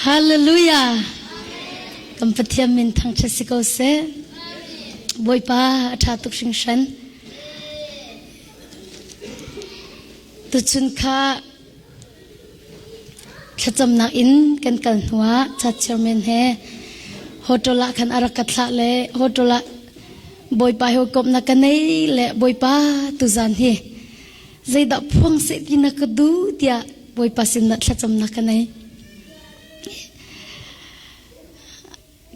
Hallelujah. Kan Pathian min thangṭhat si ko seh. Bawipa a ṭha tuk hringhran. Tuchun kha thlacamnak in kan kal hnuah church chairman he hotel ah khan a rak ka thlah le hotel ah Bawipa he komhnak ka nei le Bawipa tuzan hi zeidah phuang seh ti na ka duh tiah Bawipa sin ah thlacamnak ka nei.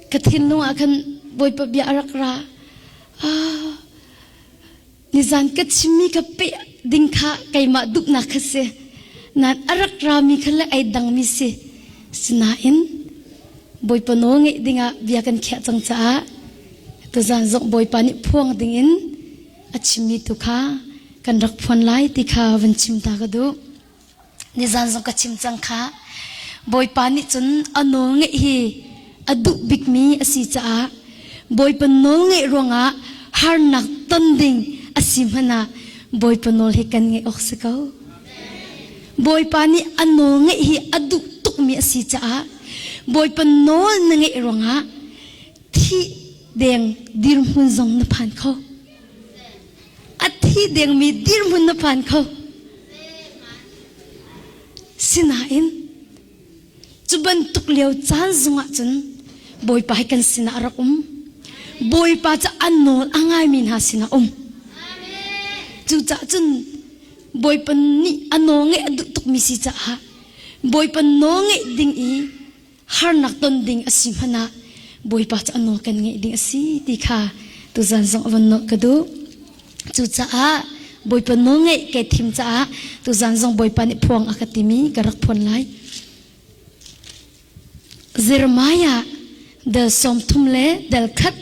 Ka thinlung ah khan Bawipa bia a rak ra. Ah, nizan ka chimmi ka peh ding kha keimah duhnak kha si. Nan a rak rami kha le ai dangmi si. Sinain Bawipa nawl ngeih dingah bia kan khiah cang caah tuzan zong Bawipa nih phuang dingin a chimmi tu kha kan rak phuan lai ti kha van chim ta ka duh. Nizan zong ka chim cang kha. Bawipa nih cun a nawl ngeih hi a duh bikmi a si caah Bawipa nawl ngeih ruangah harnak ton ding a si hmanh ah Bawipa nawl hi kan ngeih awk si ko. Bawipa nih a nawl ngeih hi a duh tukmi a si caah Bawipa nawl na ngeih ruangah thi deng dirhmun zong na phan kho. A thi dengmi dirhmun na phan kho. Sinain cu bantuk lio caan zongah cun Bawipa hi kan sinah a rak um. Bawipa cu an nawl a ngaimi hna sinah um. Cucaah cun Bawipa nih a nawl ngeih a duh tukmi si caah Bawipa nawl ngeih ding i harnak ton ding a si hmanh ah Bawipa cu a nawl kan ngeih ding a si ti kha tuzan zong a van nolh ka duh. Cucaah Bawipa nawl ngeih kai thim caah tuzan zong Bawipa nih phuang a ka timi ka rak phuan lai. Jeremiah dal 30 le dal khat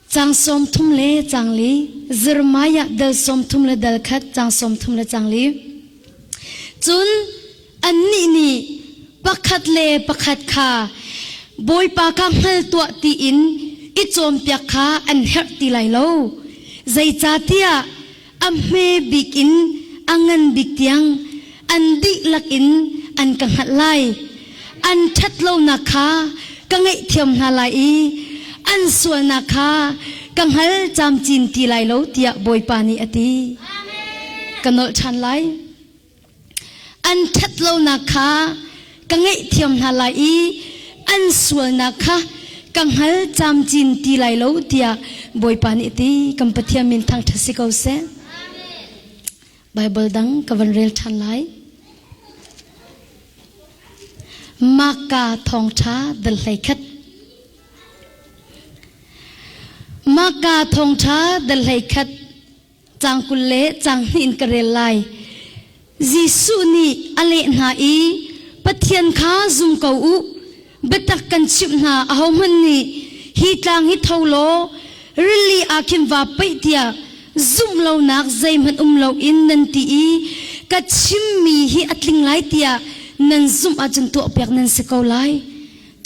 Cang 30 le cang li Jeremiah dal 30 le dal khat cang 30 le cang li Cun annih nih pakhat le pakhat kha Bawipa kha hngal tuah tiin i cawnpiak kha an herh ti lai lo. Zeicahtiah a hme bik in a ngan bik tiang an dihlak in an ka hngalh lai. An ṭhat lonak kha ka ngaihthiam hna lai i an sualnak kha ka hngal camcin ti lai lo tiah Bawipa nih a ti. Ka nolh ṭhan lai. An ṭhat lonak kha ka ngaihthiam hna lai i an sualnak kha ka hngal camcin ti lai lo tiah Bawipa nih a ti. Kan Pathian min thangṭhat si ko seh. Baibal dang ka van rel ṭhan lai. Maka thawngṭha dal 11. Maka thawngṭha dal 11 Caang 20 le caang hnih in ka rel lai. Jesuh nih a leh hna i, Pathian kha zum ko u. Biatak kan chimh hna, ahohmanh nih hi tlang hi tho law rili ah khin vaa paih tiah zumh lonak zeihmanh um loin nan ti i ka chimmi hi a tling lai tiah nan zumh ahcun tuahpiak nan si ko lai.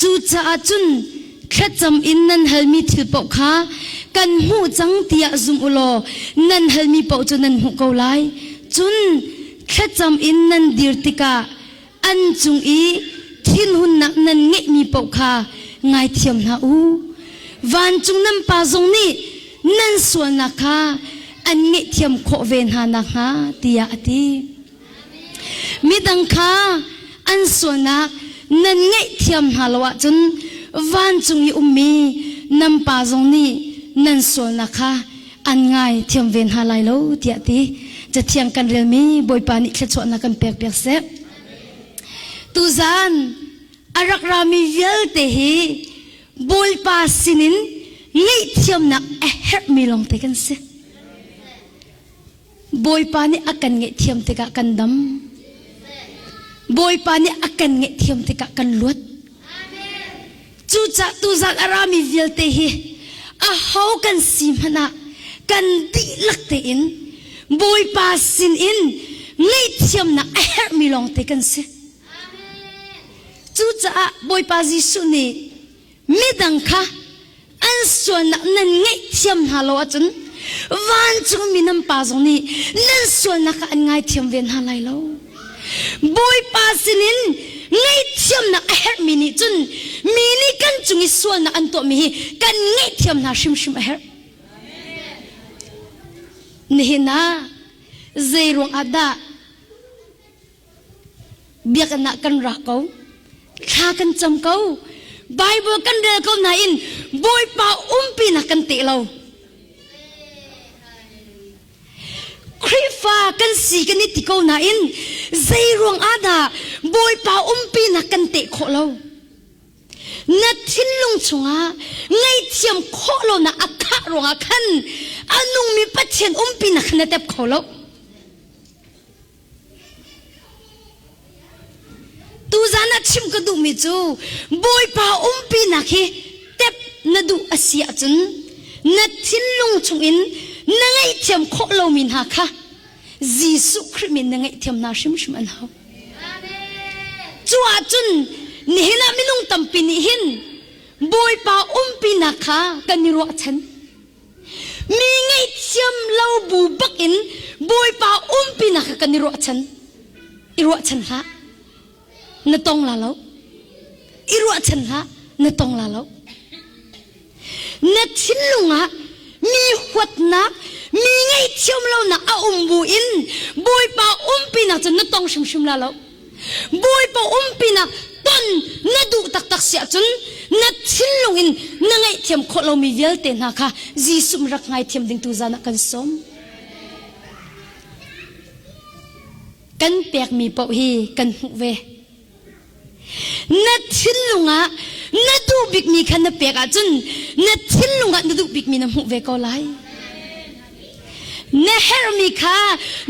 Cucaah cun thlacam in nan halmi thil paoh kha kan hmuh cang tiah zum u law nan halmi paoh cu nan hmuh ko lai. Cun thlacam in nan dir tikah an cung i thinhunnak nan ngeihmi paoh kha ngaithiam hna u. Vancung nan Pa zong nih nan sualnak kha an ngaihthiam khawh ve hna nakhnga tiah a ti. Midang kha an sualnak nan ngaihthiam hna lo ahcun vancung i ummi nan Pa zong nih nan sualnak kha an ngaithiam ve hna lai lo tiah ti. Cathiang kan relmi Bawipa nih thluachuahnak kan pekpiak seh. Tuzaan a rak rami vialte hi Bawipa sinin ngaihthiamnak a herhmi lawngte kan si. Bawipa nih a kan ngaihthiam tikah kan dam. Bawipa nih a kan ngaihthiam tikah kan luat. Cucah tuzan a rami vialte hi aho kan si hmanh ah kan dihlak tein Bawipa sin in ngaihthiamnak a herhmi lawngte kan si. Cucaah Bawipa Jesuh nih midang kha an sualnak nan ngaihthiam hna lo ahcun Vancungmi nan Pa zong nih nan sualnak kha an ngaithiam ve hna lai lo. Bawipa sinin ngaihthiamnak a herhmi nih cun mi nih kan cung i sualnak an tuahmi hi kan ngaihthiam hna hrimhrim a herh. Nihin ah zei ruangah dah biakinn ah kan ra ko thla kan cam ko Bible kan rel ko nain Bawipa umpinak kan teh lo Khrihfa kan si kan i ti ko nain zei ruang ah dah Bawipa umpinak kan teh khawh lo na thinlung chungah ngaihthiam khawh lonak a khah ruangah khan a nungmi Pathian umpinak khan na tep kho lo Tuzan ah chim ka duhmi cu Bawipa umpinak hi tep na duh a si ahcun na thinlung chungin na ngaihthiam khawh lomi hna kha Jesuh Khrih min na ngaihthiam hna hrimhrim an hau. Cu ahcun nihin ah minung tampi nih hin Bawipa umpinak kha kan i ruahchan. Mi ngaihthiam lo bu bak in Bawipa umpinak kha kan i ruahchan. I ruahchan hlah. Na tong la lo. I ruahchan hlah. Na tong la lo. Na thinlung ah mi huatnak, mi ngaihthiam lonak a um bu in Bawipa umpinak cu na tong hrimhrim la lo. Bawipa umpinak ton na duh taktak si ahcun na thinlung in na ngaihthiam khawh lomi vialte hna kha Jesuh rak ngaithiam ding tu zan ah kan sawm. Kan pekmi paoh hi kan hmuh ve. Na thinlung ah na duh bikmi kha na pek ahcun na thinlung ah na duh bikmi na hmuh ve ko lai. Na herhmi kha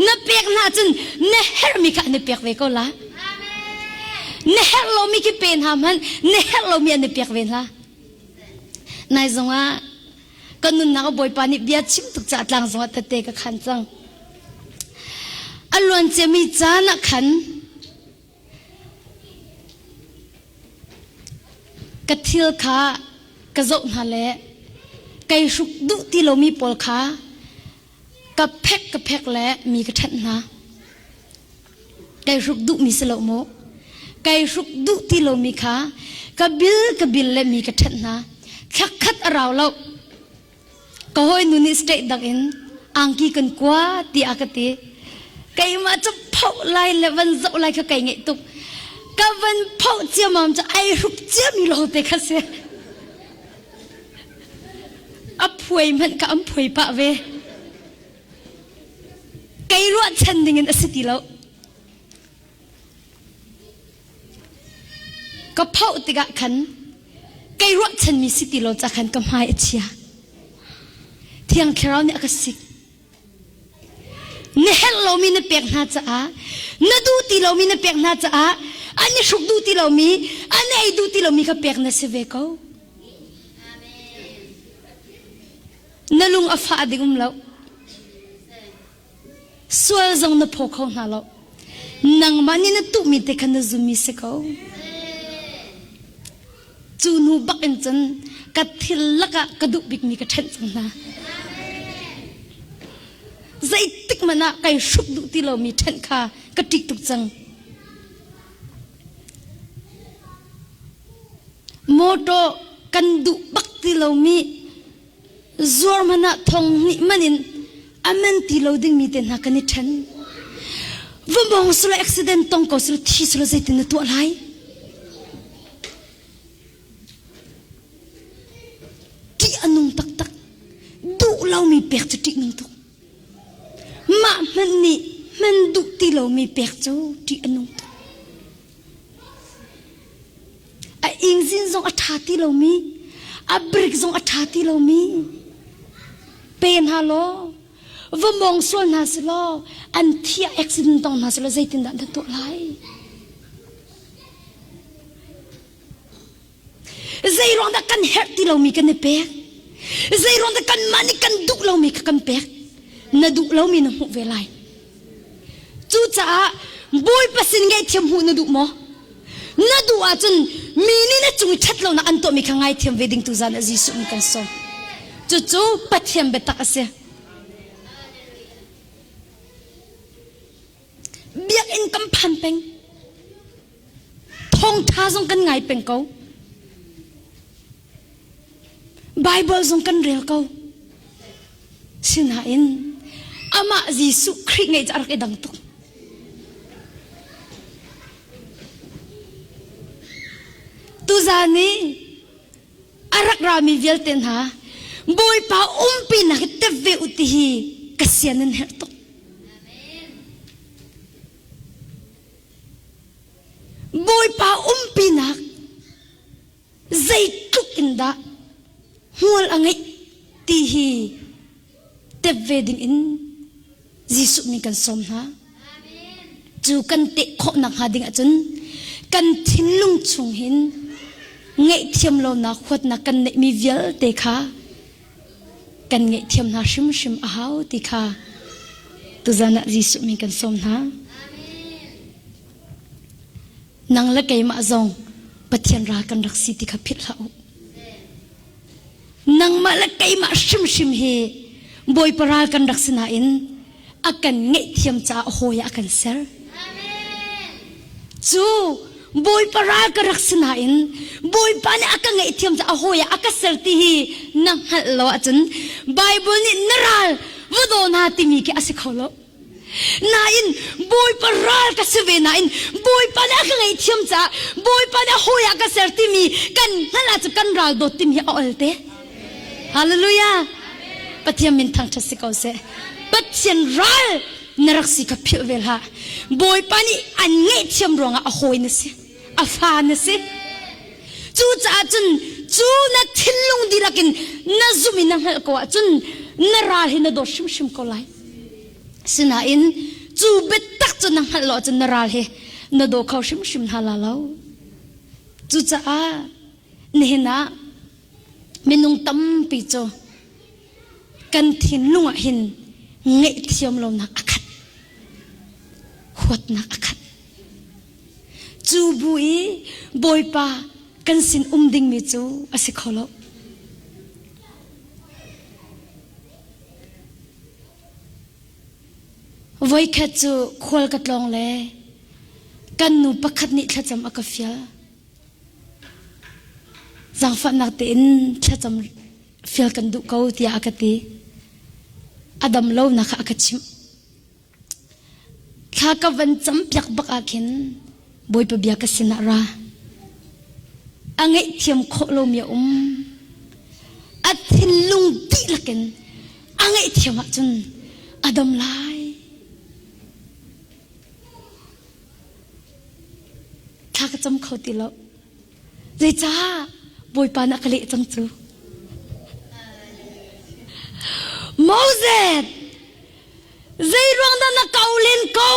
na pek hna ahcun na herhmi kha an i pek ve ko la. Na herh lomi khi pe hna hmanh na herh lomi an i pek ve hna. Nai zongah kan nunnak ah Bawipa nih bia chim tuk caah tlang zongah tette ka khan cang. A luan ciami caan ah khan Ka thil kha ka zoh hna le kei hruk duh ti lomi pawl kha ka phek ka phek le mi ka ṭhenh hna. Kei hruk duhmi si lo mu. Kei hruk duh ti lomi kha ka bil ka bil le mi ka ṭhenh hna. Thla khat a rau lo. Ka hawinu nih state dang in angki kan kua tiah ka ti. Keimah cu phoh lai le van zoh lai kha kai ngeih tuk. Ka van phoh ciamam cu ai hruk ciami lawngte kha si. A phuai hmanh ka an phuai pah ve. Kei ruahchan ding in a si ti lo. Ka phoh tikah khan kei ruahchanmi si ti lo ca khan ka hmai a chia. Thiang Thlarau nih a ka sik. Na herh lomi na pek hna caah, na duh ti lomi na pek hna caah, an i hruk duh ti lomi, an ei duh ti lomi kha pek na si ve ko. Na lung a fah ding um lo. Sual zong na phaw kho hna lo. Nangmah nih na tuhmi te kha na zummi si ko. Cu hnu bak in cun ka thil lakah ka duh bikmi ka ṭhenh cang hna. Zeitik hmanh ah kai hruk duh ti lomi ṭhenh kha ka ṭih tuk cang. Mawṭaw kan duh bak ti lomi zuar hmanh ah thong hnih man in a man ti lo dingmi te hna kan i ṭhen. Va mong sula accident tong ko sula thi sula zeitin na tuah lai? Ṭih a nung taktak. Duh lomi pek cu ṭih nung tuk. Mah hmanh nih hman duh ti lomi pek cu ṭih a nung tuk. A engine zong a ṭha ti lomi, a brake zong a ṭha ti lomi pe hna law va mawng sual hna si law an thi ah accident tong hna si law zeitindah na tuah lai? Zei ruang dah kan herh ti lomi kan i pek? Zei ruang dah kanmah nih kan duh lomi kha kan pek? Na duh lomi na hmuh ve lai. Cucaah Bawipa sin ngaihthiam hmuh na duh maw? Na duh ahcun mi nih na cung i ṭhat lonak an tuahmi kha ngaithiam ve ding tu zan ah Jesuh nih kan sawm. Cucu Pathian biatak a si. Biakinn kan phan peng. Thawngṭha zong kan ngai peng ko. Bible zong kan rel ko. Sinain amah Jesuh Khrih ngeih cu a rak i dang tuk. Tuzan i a rak rami vialte hna Bawipa umpinak hi tep ve u ti hi ka sian in herh tuk. Bawipa umpinak zeitluk in dah hmual a ngeih ti hi tep ve ding in Jesuh min kan sawm hna. Cu kan teh khawh nakhnga ding ahcun kan thinlung chung hin ngaihthiam lonak huatnak kan neihmi vialte kha kan ngaihthiam hna hrimhrim a hau ti kha tuzan ah Jesuh min kan sawm hna. Nang le keimah zong Pathian ral kan rak si ti kha philh hlah u. Nangmah le keimah hrimhrim hi Bawipa ral kan rak si nain a kan ngaihthiam caah hawi ah a kan ser. Cu Bawipa ral ka rak si nain Bawipa nih a ka ngaihthiam caah hawi ah a ka ser ti hi na hngalh lo ahcun Bible nih na ral va daw hna timi khi a si kho lo. Nain Bawipa ral ka si ve nain Bawipa nih a ka ngaihthiam caah Bawipa nih a hawi ah ka ser timi kan hngalh ahcun kan ral dawt timi hi a ol te. Hallelujah. Pathian min thangṭhat si ko seh. Pathian ral na rak si kha philh ve hlah. Bawipa nih an ngaihthiam ruangah a hawi na si. A fa na si. Cucaah cun cu na thinlung dihlak in na zumh i na hngalh ko ahcun na ral hi na dawt hrimhrim ko lai. Sinain cu biatak cu na hngalh lo ahcun na ral hi na daw kho hrimhrim hna la lo. Cucaah nihin ah minung tampi cu kan thinlung ah hin ngaihthiam lonak a khat. Huatnak a khat. Cu bu i Bawipa kan sin um dingmi cu a si kho lo. Voikhat cu khual ka tlawng le kan nu pakhat nih thlacam a ka fial. Zaangfahnak tein thlacam fial kan duh ko tiah a ka ti. A dam lonak kha a ka chimh. Thla ka van campiak bak ah khin Bawipa bia ka sinah ra. A ngaihthiam khawh lomi a um. A thinlung dihlak in a ngaihthiam ahcun a dam lai. Thla ka cam kho ti lo. Zeicah Bawipa nih a ka leh cang cu? Moses, zei ruang dah na kau len ko?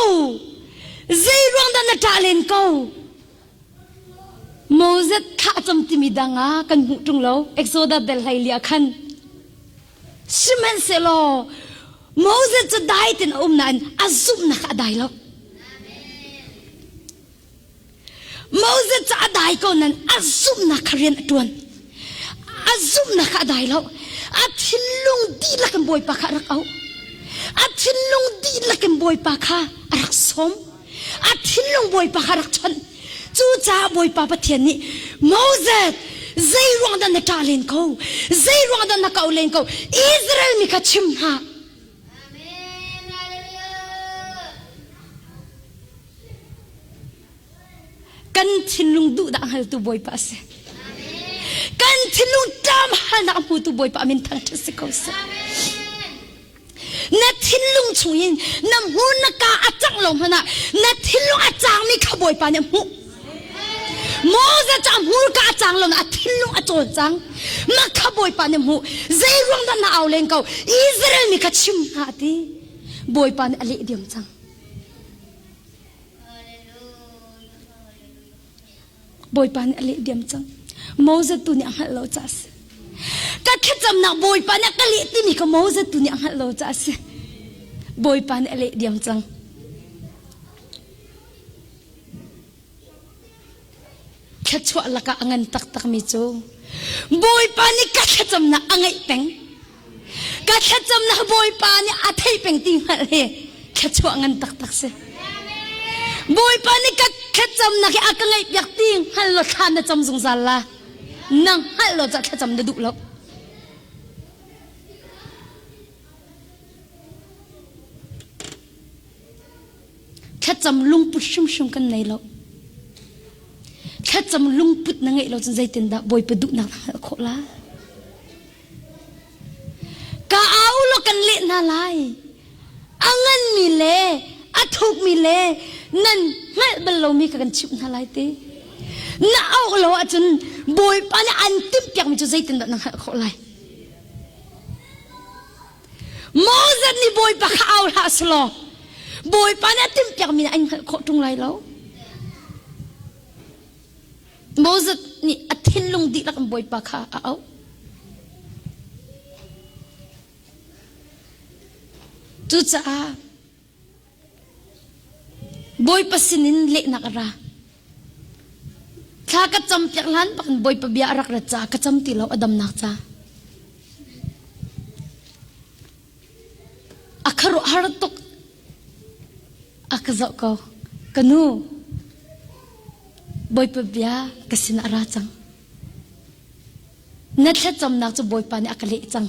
Zei ruang dah na ṭah len ko? Moses thlah cam timi dang ah kan hmuh ṭung lo. Exodus del hlei li ah khan. Sihmanhsehlaw Moses cu dai tein a um nain a zumhnak a dai lo. Moses cu a dai ko nain a zumhnak kha rian a ṭuan. A zumhnak kha a dai lo. A thinlung dihlak in Bawipa kha a rak auh. A thinlung dihlak in Bawipa kha a rak sawm. A thinlung Bawipa kha a rak chawnh. Cucaah Bawipa Pathian nih Moses zei ruang dah na ṭah len ko? Zei ruang dah na kau len ko? Israel mi kha chim hna. Kan thinlung duhdah hngaltu Bawipa a si. Kan thinlung ṭam halnak a hmutu Bawipa a min thangṭhat si ko seh. Na thinlung chungin na hmur na ka a cangh lo hmanh ah na thinlung a cangmi kha Bawipa nih a hmuh. Moses cu a hmurka a cang lo na a thinlung a cawlcang. Mah kha Bawipa nih a hmuh. Zei ruang dah na au len ko? Israel mi kha chim hna a ti. Bawipa nih a leh diam cang. Bawipa nih a leh diam cang. Moses tu nih a hngalh lo caah a si. Ka thlacamnak Bawipa nih a ka leh timi kha Moses tu nih a hngalh lo caah a si. Bawipa nih a leh diam cang. Thluachuah lakah a ngan taktakmi cu Bawipa nih ka thlacamnak a ngaih peng. Ka thlacamnak Bawipa nih a theih peng ti hngalh hi thluachuah ngan taktak si. Bawipa nih ka thlacamnak hi a ka ngaihpiak ti hngal law thla na cam zungzal la. Na hngalh lo cah thlacam na duh lo. Thlacam lungput hrimhrim kan nei lo. Thlacam lungput na ngeih lo cun zeitindah Bawipa duhnak na hngalh khawh la? Ka au law kan leh hna lai. A nganmi le a thukmi le nan hngalh bal lomi kha kan chimh hna lai ti. Na auh lo ahcun Bawipa nih an timhpiakmi cu zeitindah na hngalh khawh lai? Moses nih Bawipa kha au hlah selaw Bawipa nih a timhpiakmi nih an hngalh khawh ṭung lai lo. Moses nih a thinlung dihlak in Bawipa kha a auh. Cucaah Bawipa sinin lehnak a ra. Thla ka cam piak hlan bakin Bawipa bia a rak rat caah ka cam ti lo a damnak ca. A khuaruahhar tuk. A ka zoh ko. Ka nu, Bawipa bia ka sin a ra cang. Na thlacamnak cu Bawipa nih a ka leh cang.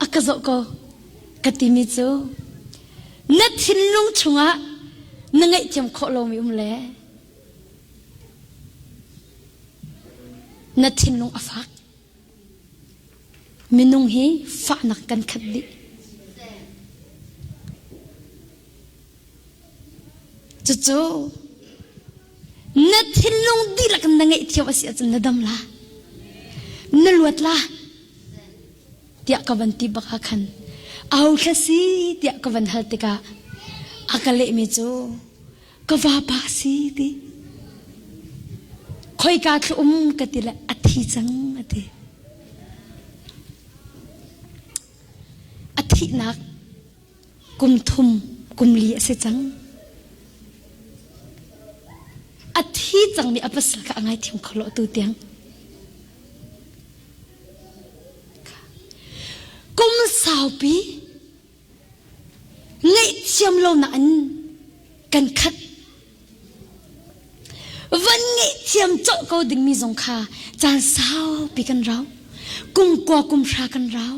A ka zoh ko. Ka timi cu na thinlung chungah na ngaihthiam khawh lomi um le na thinlung a fak. Minung hi fahnak kan khat dih. Cucu na thinlung dihlak in na ngaihthiam a si ahcun na dam la. Na luat la. Tiah ka van ti bak ah khan aho thla si tiah ka van hal tikah a ka lehmi cu ka vapa si ti. Khoika thlu um ka ti le a thi cang a ti. A thihnak kum thum kum li a si cang. A thi cangmi a pasal kha a ngaithiam kho lo tu tiang. Kum saupi ngaihthiam lo nain kan khat. Van ngaihthiam colh ko dingmi zong kha caan saupi kan rau. Kum kua kum hra kan rau.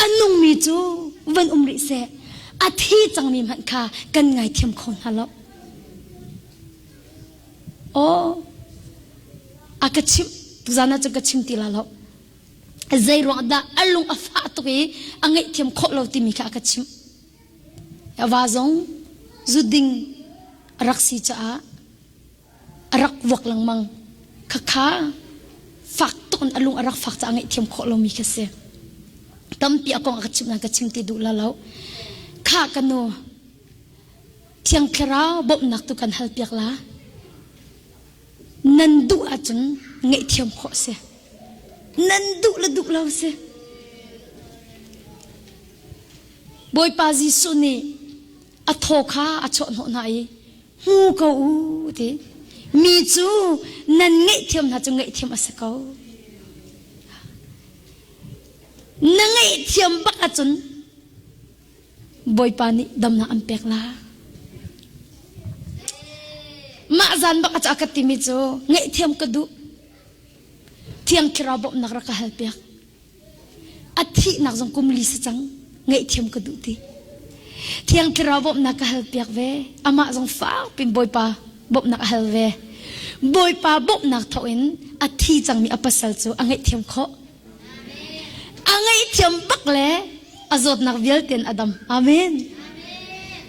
A nungmi cu van um rih seh, a thi cangmi hmanh kha kan ngaithiam kho hna lo. Aw, a ka chimh, tuzan ah cun ka chim ti la lo. Zei ruang dah a lung a fah tuk i a ngaihthiam khawh lo timi kha a ka chimh. A va zong zuding a rak si caah a rak vuak lengmang. Khakha fak tuk in a lung a rak fak caah ngaihthiam khawh lomi kha si. Tampi a kong a ka chimh nain ka chim ti duh la lo. Kha ka nu, Thiang Thlarau bawmhnak tu kan halpiak la. Nan duh ahcun ngaihthiam khawh si. Nan duh le duh lo si. Bawipa Jesuh nih a thaw kha a chawhhnawh hna i hmu ko u ti. Mi cu nan ngaihthiam hna cu ngaihthiam a si ko. Na ngaihthiam bak ahcun Bawipa nih damnak an pek la. Mah zan bak a ka timi cu ngaihthiam ka duh. Thiang Thlarau bawmhnak rak ka hal piak. A thihnak zong kum li si cang. Ngaihthiam ka duh ti. Thiang Thlarau bawmhnak ka hal piak ve. Amah zong fak pin Bawipa bawmhnak a hal ve. Bawipa bawmhnak thawk in a thi cangmi a pasal cu a ngaihthiam khawh. A ngaihthiam bak le a zawtnak vialte in a dam. Amen.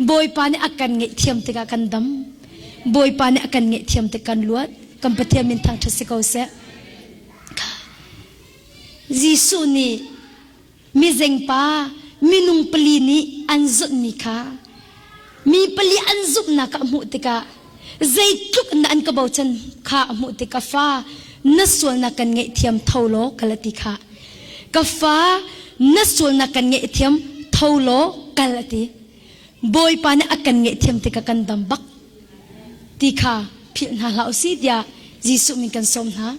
Bawipa nih a kan ngaihthiam tikah kan dam. Bawipa nih a kan ngaihthiam tik kan luat. Kan Pathian min thangṭhat si ko seh. Jesuh nih mizengpa minung pali nih an zumhmi kha mi pali an zumhnak a hmuh tikah zeitluk in an ka bochan kha a hmuh tik ka fa na sualnak kan ngaihthiam tho law kal a ti kha ka fa na sualnak kan ngaihthiam tho law kal a ti Bawipa nih a kan ngaihthiam tikah kan dam bak ti kha philh hna hlah usih tiah Jesuh min kan sawm hna.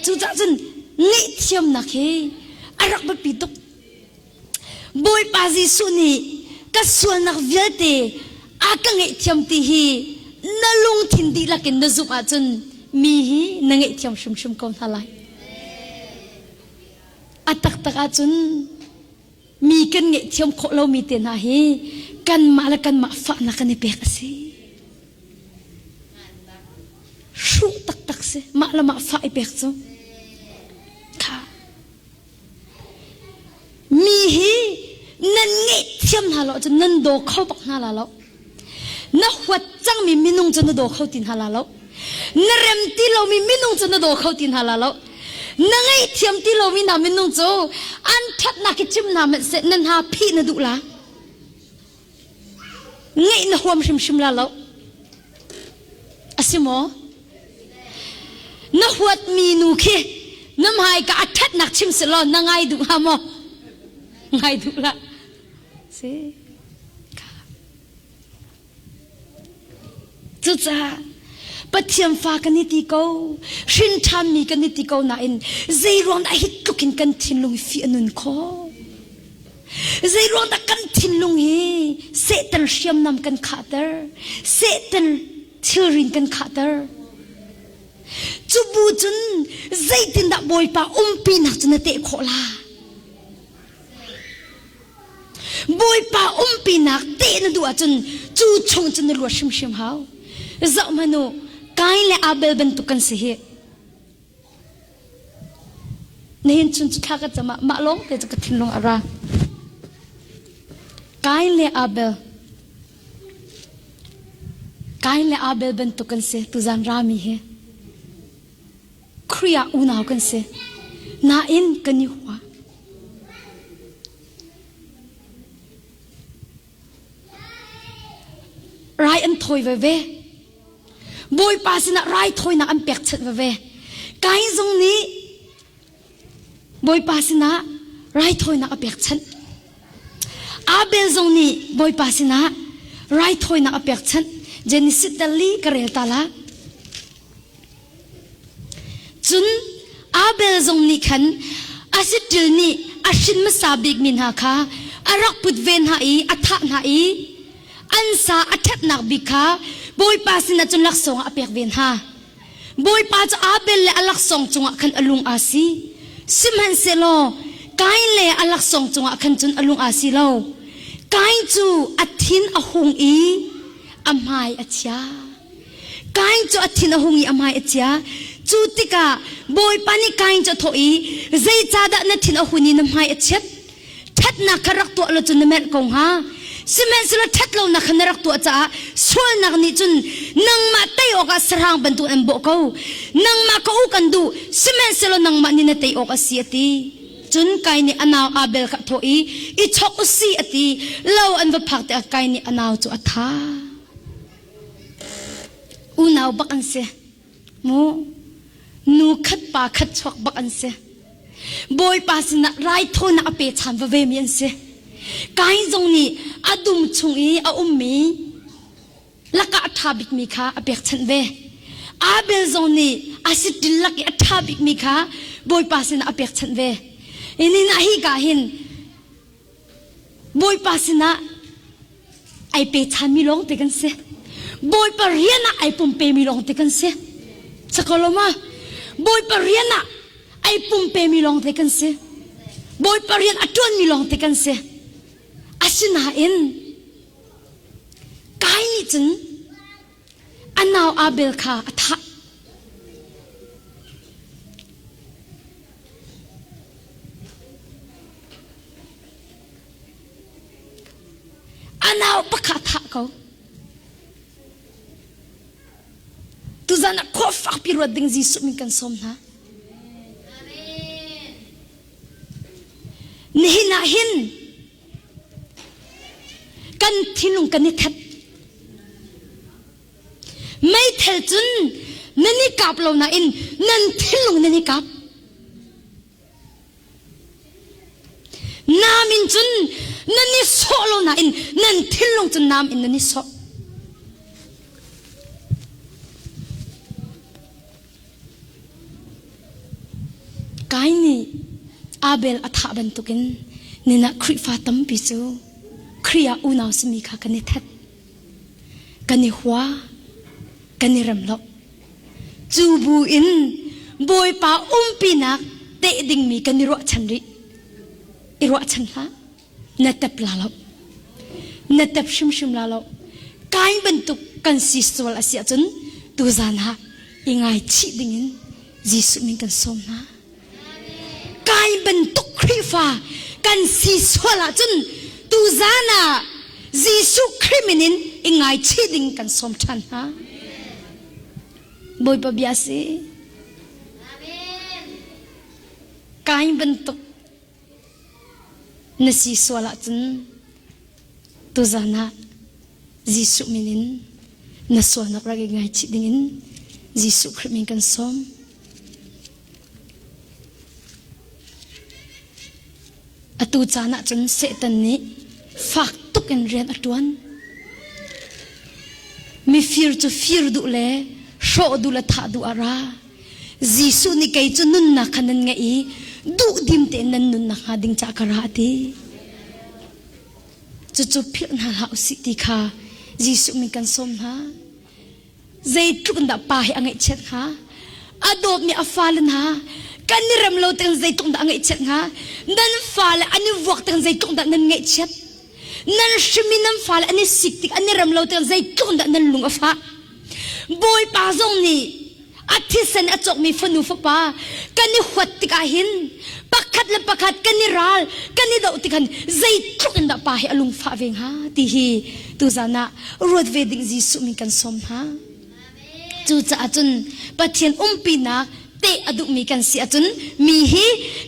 Cucaah cun ngaihthiamnak hi a rak biapi tuk. Bawipa Jesuh nih. Ka sualnak vialte a ka ngaihthiam ti hi na lungthin dihlak in na zumh ahcun mi hi na ngaihthiam hrimhrim ko hna lai. A taktak ahcun mi kan ngaihthiam khawh lomi te hna hi kanmah le kanmah fahnak kan i pek a si. Hruh taktak si mah le mah fah i pek cu. Kha. Mi hi nan ngaihthiam hna lo ahcun nan daw kho bak hna la lo. Na huat cangmi minung cu na daw kho ti hna la lo. Na rem ti lomi minung cu na daw kho ti hna la lo. Na ngaihthiam ti lomi hna minung cu an ṭhatnak hi chim hna hmanh seh na hna phih na duh la. Ngeih na huam hrimhrim la lo. A si maw? Na huatmi nu khi na hmaika a ṭhatnak chim seh law na ngai duh hnga maw? Ngai duh lah. Si. Cucaah Pathian fa kan i ti ko, hrin ṭhanmi kan i ti ko nain zeiruang dah hi tluk in kan thinlung hi fih a nun khawh? Zeiruang dah kan thinlung hi Satan hriamnam kan khahter, Satan thilrin kan khahter? Cu bu cun zeitindah Bawipa umpinak cu na teh khawh la? Bawipa umpinak teh na duh ahcun cu chung cun na luat hrimhrim hau. Zoh hmanh u, Kain le Abel bantuk kan si hi. Nihin chun cu thla ka cam ah mah lawng te cu ka thinlung a ra. Kain le Abel Kain le Abel bantuk kan si tuzan rami hi. Khrih ah unau kan si. Nain kan i hua. Rai an thawi veve. Bawipa sinah raithawinak an pekchanh veve. Kain zong nih Bawipa sinah raithawinak a pekchanh. Abel zong nih Bawipa sinah raithawinak a pekchanh. Genesis dal li ka rel ta la. Cun Abel zong nih khan a siṭil nih a hrin hmasa bikmi hna kha a rak put ve hna i a thah hna i an sa a ṭhatnak bik kha Bawipa sinah cun laksawng ah a pek ve hna. Bawipa cu Abel le a laksawng cungah khan a lung aa si. Sihmanhsehlaw Kain le a laksawng cungah khan cun a lung aa si lo. Kain cu a thin a hung i a hmai a chia. Kain cu a thin a hung i a hmai a chia. Cu tikah Bawipa nih Kain cu a thawh i, Zeicahdah na thin a hun i na hmai a chiat? Ṭhatnak kha rak tuah law cun na merh ko hnga. Sihmanhsehlaw ṭhat lonak kha na rak tuah caah sualnak nih cun nangmah tei awkah sahrang bantuk an bawh ko. Nangmah ka u kan duh, sihmanhsehlaw nangmah nih na tei awk a si, a ti. Cun Kain nih a nau Abel kha a thawh i, I chawk u si, a ti. Lo an va phak tikah Kain nih a nau cu a thah. Unau bak an si. Mu nu khat pa khat chuak bak an si. Bawipa sinah raithawinak a pe chan va ve mi an si. Kain zong nih a dum chung i a ummi lakah a ṭha bikmi kha a pekchanh ve. Abel zong nih a siṭil lak i a ṭha bikmi kha Bawipa sinah a pekchanh ve. Nihin ah hi ka hin Bawipa sinah ai pe ṭhanmi lawngte kan si. Bawipa rian ah ai pumpemi lawngte kan si. Sakoloma Bawipa rian ah ai pumpemi lawngte kan si. Bawipa rian a ṭuanmi lawngte kan si. Asinain Kain nih cun a nau Abel kha a thah. A nau pakha thah ko. Tuzan ah khua fakpi ruat ding Jesuh min kan sawm hna. Nihin ah hin kan thinlung kan i that. Meithal cun nan i kap lo nain nan thinlung nan i kap. Nam in cun nan i sawh lo nain nan thinlung cun nam in nan i sawh. Kain nih Abel a thah bantukin nina Khrihfa tampi cu Khrih. Khrih ah unau simi kha kan i that. Kan i hua. Kan i rem lo. Cu bu in Bawipa umpinak teh dingmi kan i ruahchan rih. I ruahchan hlah. Na tep la lo. Na tep hrimhrim la lo. Kain bantuk kan si sual a si ahcun tuzan ah i ngaichih dingin Jesuh min kan sawm hna. Kai bantuk Khrihfa kan si sual ahcun tuzan ah Jesuh Khrih min in i ngaichih ding kan sawm ṭhan hna. Bawipa bia si. Kain bantuk na si sual ahcun tuzan ah Jesuh min in na sualnak rak i ngaichih dingin Jesuh Khrih min kan sawm. Atu caan ah cun Satan nih fak tuk in rian a ṭuan. Mifir cu fir duh le hrawh duh le thah duh a ra. Jesuh nih kei cu nunnak kha nan ngeih i duhdim tein nan nunnak hnga ding caah ka ra a ti. Cucu philh hna hlah usih ti kha Jesuh min kan sawm hna. Zeitluk in dah pa hi a ngaihchiat hnga? A dawtmi a fale hna kan i rem lo tiang zeitluk dah a ngaihchiat hnga? Nan fale an i vuak tiang zeitluk dah nan ngaihchiat? Nan hrim i nan fale an i sik tik an i rem lo tiang zeitluk dah nan lung a fah? Bawipa zong nih a thisen a cawkmi fanu fapa kan i huat tikah hin pakhat le pakhat kan i ral kan i doh tikhan zeitluk in dah pa hi a lungfah ve hnga ti hi tuzan ah ruat ve ding Jesuh min kan sawm hna. Cucaah cun Pathian umpinak teh a duhmi kan si ahcun mi hi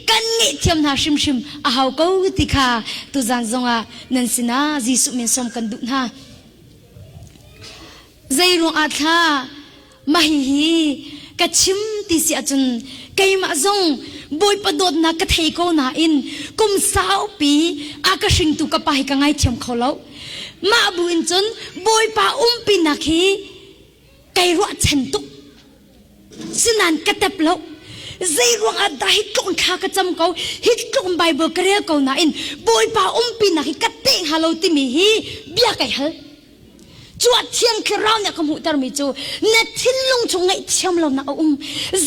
kan ngaihthiam hna hrimhrim a hau ko ti kha tuzan zongah nan sinah Jesuh min sawm kan duh hna. Zeiruang ah thla mah hihi ka chim ti si ahcun keimah zong Bawipa dawtnak ka thei ko nain kum saupi a ka hringtu ka pa hi ka ngaithiam kho lo. Mah bu in cun Bawipa umpinak hi kai ruahchan tuk. Sinain ka tep lo. Zei ruang ah dah hi tluk thla ka cam ko, hi tluk Bible ka rel ko nain Bawipa umpinak hi ka te hnga lo timi hi bia kai hal. Cu ah Thiang Thlarau nih a ka hmuhtermi cu na thinlung chung ngaihthiam lonak a um.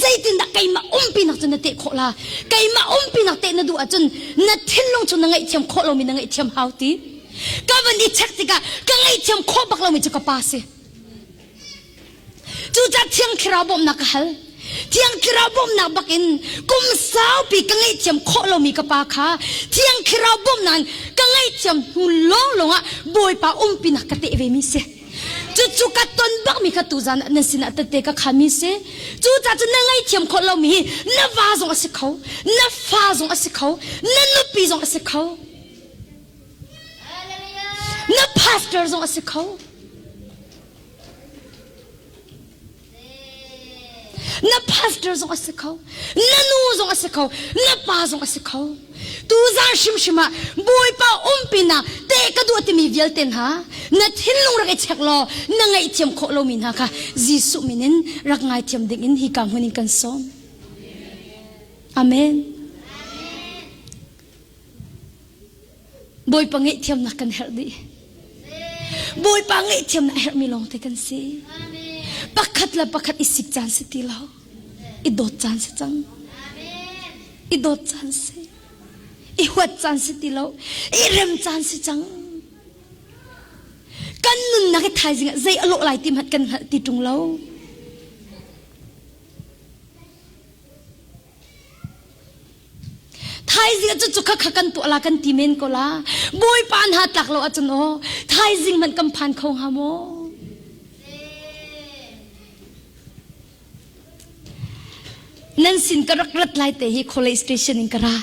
Zeitindah keimah umpinak cu na teh khawh la? Keimah umpinak teh na duh ahcun na thinlung chung na ngaihthiam khawh lomi na ngaihthiam hau ti. Ka van i check tikah ka ngaihthiam khawh bak lomi cu ka pa si. Cucaah Thiang Thlarau bawmhnak ka hal. Thiang Thlarau bawmhnak bakin kum saupi ka ngaihthiam khawh lomi ka pa kha Thiang Thlarau bawmhnak in ka ngaihthiam hnu lawnglawng ah Bawipa umpinak ka teh vemi si. Cucu ka ton bakmi kha tuzan ah nan sinah tette ka khami si. Cucaah cun na ngaihthiam khawh lomi hi na va zong a si kho, na fa zong a si kho, na nupi zong a si kho. Na pastor zong a si kho. Na pastor zong a si kho, na nu zong a si kho, na pa zong a si kho. Tuzan hrimhrim ah Bawipa umpinak te ka duh timi vialte hna na thinlung rak i check law na ngaihthiam khawh lomi hna kha Jesuh min in rak ngaithiam ding in hi ka hmun in kan sawm. Amen. Bawipa ngaihthiamnak kan herh dih. Bawipa ngaihthiamnak a herhmi lawngte kan si. Pakhat le pakhat i sik caan si ti lo. I dawt caan si cang. I dawt caan si. I huat caan si ti lo. I rem caan si cang. Kan nunnak i thaizing ah zei a lawh lai ti hmanh kan hngalh ti ṭung lo. Thaizing ah cucu kha kha kan tuah la kan ti men ko la. Bawipa hna tlak lo ahcun aw thaizing hmanh kan phan kho hnga maw? Nan sin ka rak rat lai te hi college station in ka ra.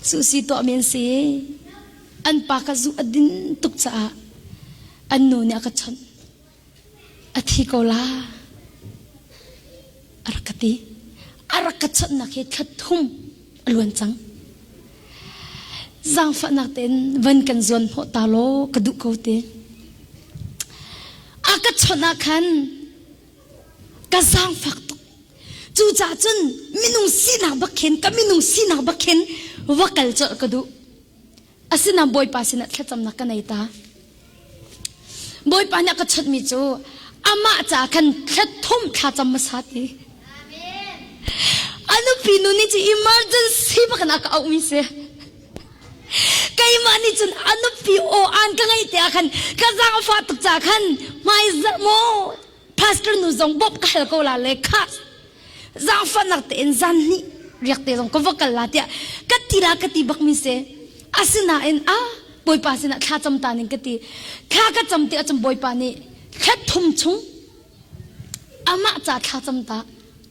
Susi tuah men si. An pa ka zu a din tuk caah an nu nih a ka chawnh. A thi ko la. A rak ka ti. A rak ka chawnhnak hi thla thum a luan cang. Zaangfahnak tein van kan zuan hnawh ta law ka duh ko ti. A ka chawnh ah khan ka zaangfak tuk. Cucaah cun minung sinak bak khin ka minung sinak bak khin va kal colh ka duh. Asinain Bawipa sinah thlacamnak ka nei ta. Bawipa nih a ka chawnhmi cu amah caah khan thla thum thlacam hmasa ti. A nupi nu nih cu emergency bak in a ka auhmi si. Keimah nih cun a nupi aw aan ka ngeih te ah khan ka zaangfah tuk caah khan hmaizarh maw pastor nu zong bawmh ka hal ko la le kha zaangfahnak tein zan hnih riak te zong ka va kal la tiah ka ti la ka ti bak mi si. Asinain a Bawipa sinah thla cam ta ning ka ti. Thla ka cam ti ahcun Bawipa nih thla thum chung amah ca thla cam ta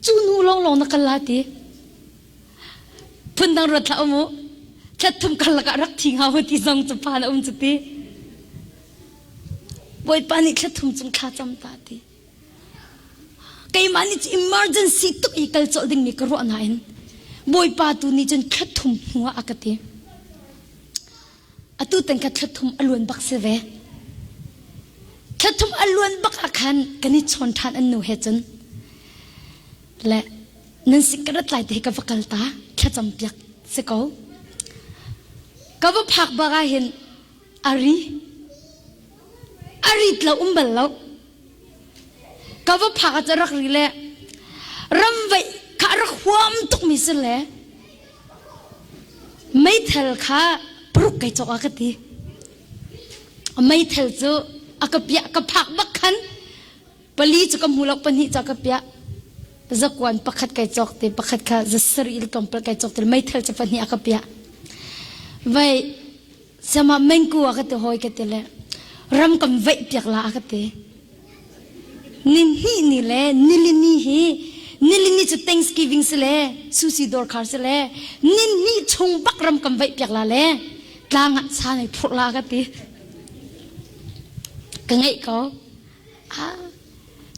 cu nu lawnglawng na kal la ti. Phundang ruat hlah um u. Thla thum karlak ah rak thi hnga ti zong cu phan a um cu ti. Bawipa nih thla thum chung thla cam ta ti. Keimah nih emergency tuk i kal colh dingmi ka ruah nain Bawipa tu nih cun thla thum hnu ah a ka ti. Atu tan kha thla thum a luan bak si ve. Thla thum a luan bak ah khan kan i chawn ṭhan an nu he cun. Le nan sin ka rat lai te hi ka va kal ta thlacam piak si ko. Ka va phak bak ah hin a ri. A rit lo um bal lo. Ka va phak ah rak ri le ramvaih kha rak huam tukmi si le meithal kha paruk kai cawk a ka ti. Meithal cu a ka piah ka phak bak khan pali cu ka hmu lo pahnih ca ka piah zakuan pakhat kai cawk te pakhat kha zasarih il tlawmpal kai cawk te meithal cu pahnih a ka piah vai sama mengku a ka ti hoi ka ti le ram kan veih piak la a ka ti ni hnih ni le nilini hi nilini cu thanksgiving si le susi dawr khar si le ni hnih chung bak ram kan veih piak la le tlang ah sa nei phurh la ka ti ka ngeih ko Ah,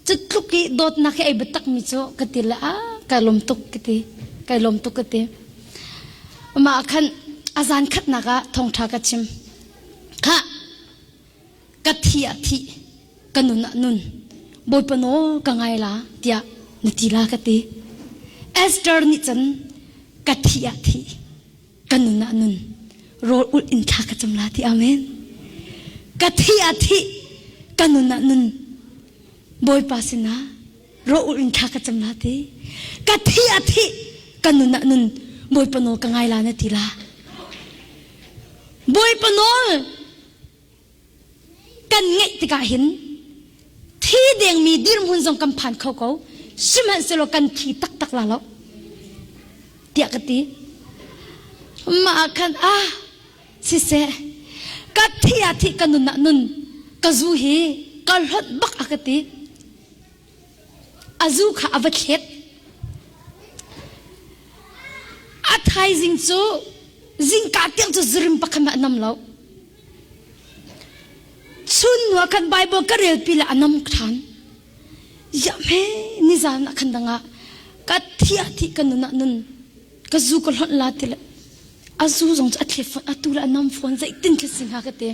cu tluk i dawtnak hi ei biatak mi cu ka ti le ah kai lawm tuk ka ti kai lawm tuk ka ti mah khan a zan khatnak ah thawngṭha ka chim kha ka thi ah thi ka nun ah nun bawipa nawl ka ngai la tiah na ti la ka ti Esther nih cun ka thi ah thi ka nun ah nun rawl ulh in thla ka cam la ti amen ka thi ah thi ka nun ah nun bawipa sinah rawl ulh in thla ka cam la ti ka thi ah thi ka nun ah nun bawipa nawl ka ngai la na ti la bawipa nawl kan ngeih tikah hin thi dengmi dirhmun zong kan phan kho ko sihmanhsehlaw kan thi taktak la lo tiah ka ti mah ah khan ah siseh ka thi ah thi ka nun ah nun ka zu hi ka hlonh bak a ka ti A zu kha a va thlet. A thaizing cu zingka tiang cu zurim pakhat hmanh a nam lo. Chun hnu ah khan Bible ka relpi le a nam ṭhan. Ya hme nizan ah khan dangah ka thi ah thi ka nun ah nun ka zu ka hlonh la ti le a zu zong cu a thlet fawn atu le a nam fawn zeitin thil si hnga ka ti.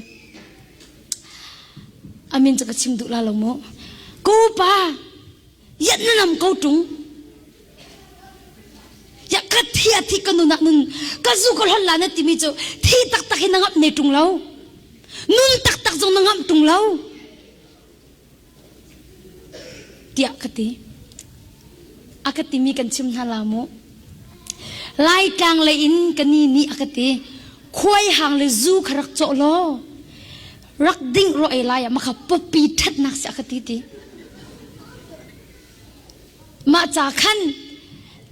A min cu ka chim duh la lo mu. Ka upa, yat na nam ko ṭung. Ya ka thi a thi ka nun ah nun ka zu ka hlon la na timi cu thi taktak hi na ngamh ne ṭung lo. Nun taktak zong na ngamh ṭung lo. Tiah ka ti. A ka timi kan chim hna la mu. Laitlang lei in ka ni nih a ka ti. Khuai hang le zu kha rak cawh law rak ding ro ei lai ah makha pawpi ṭhatnak si a ka ti ti. Mah ca khan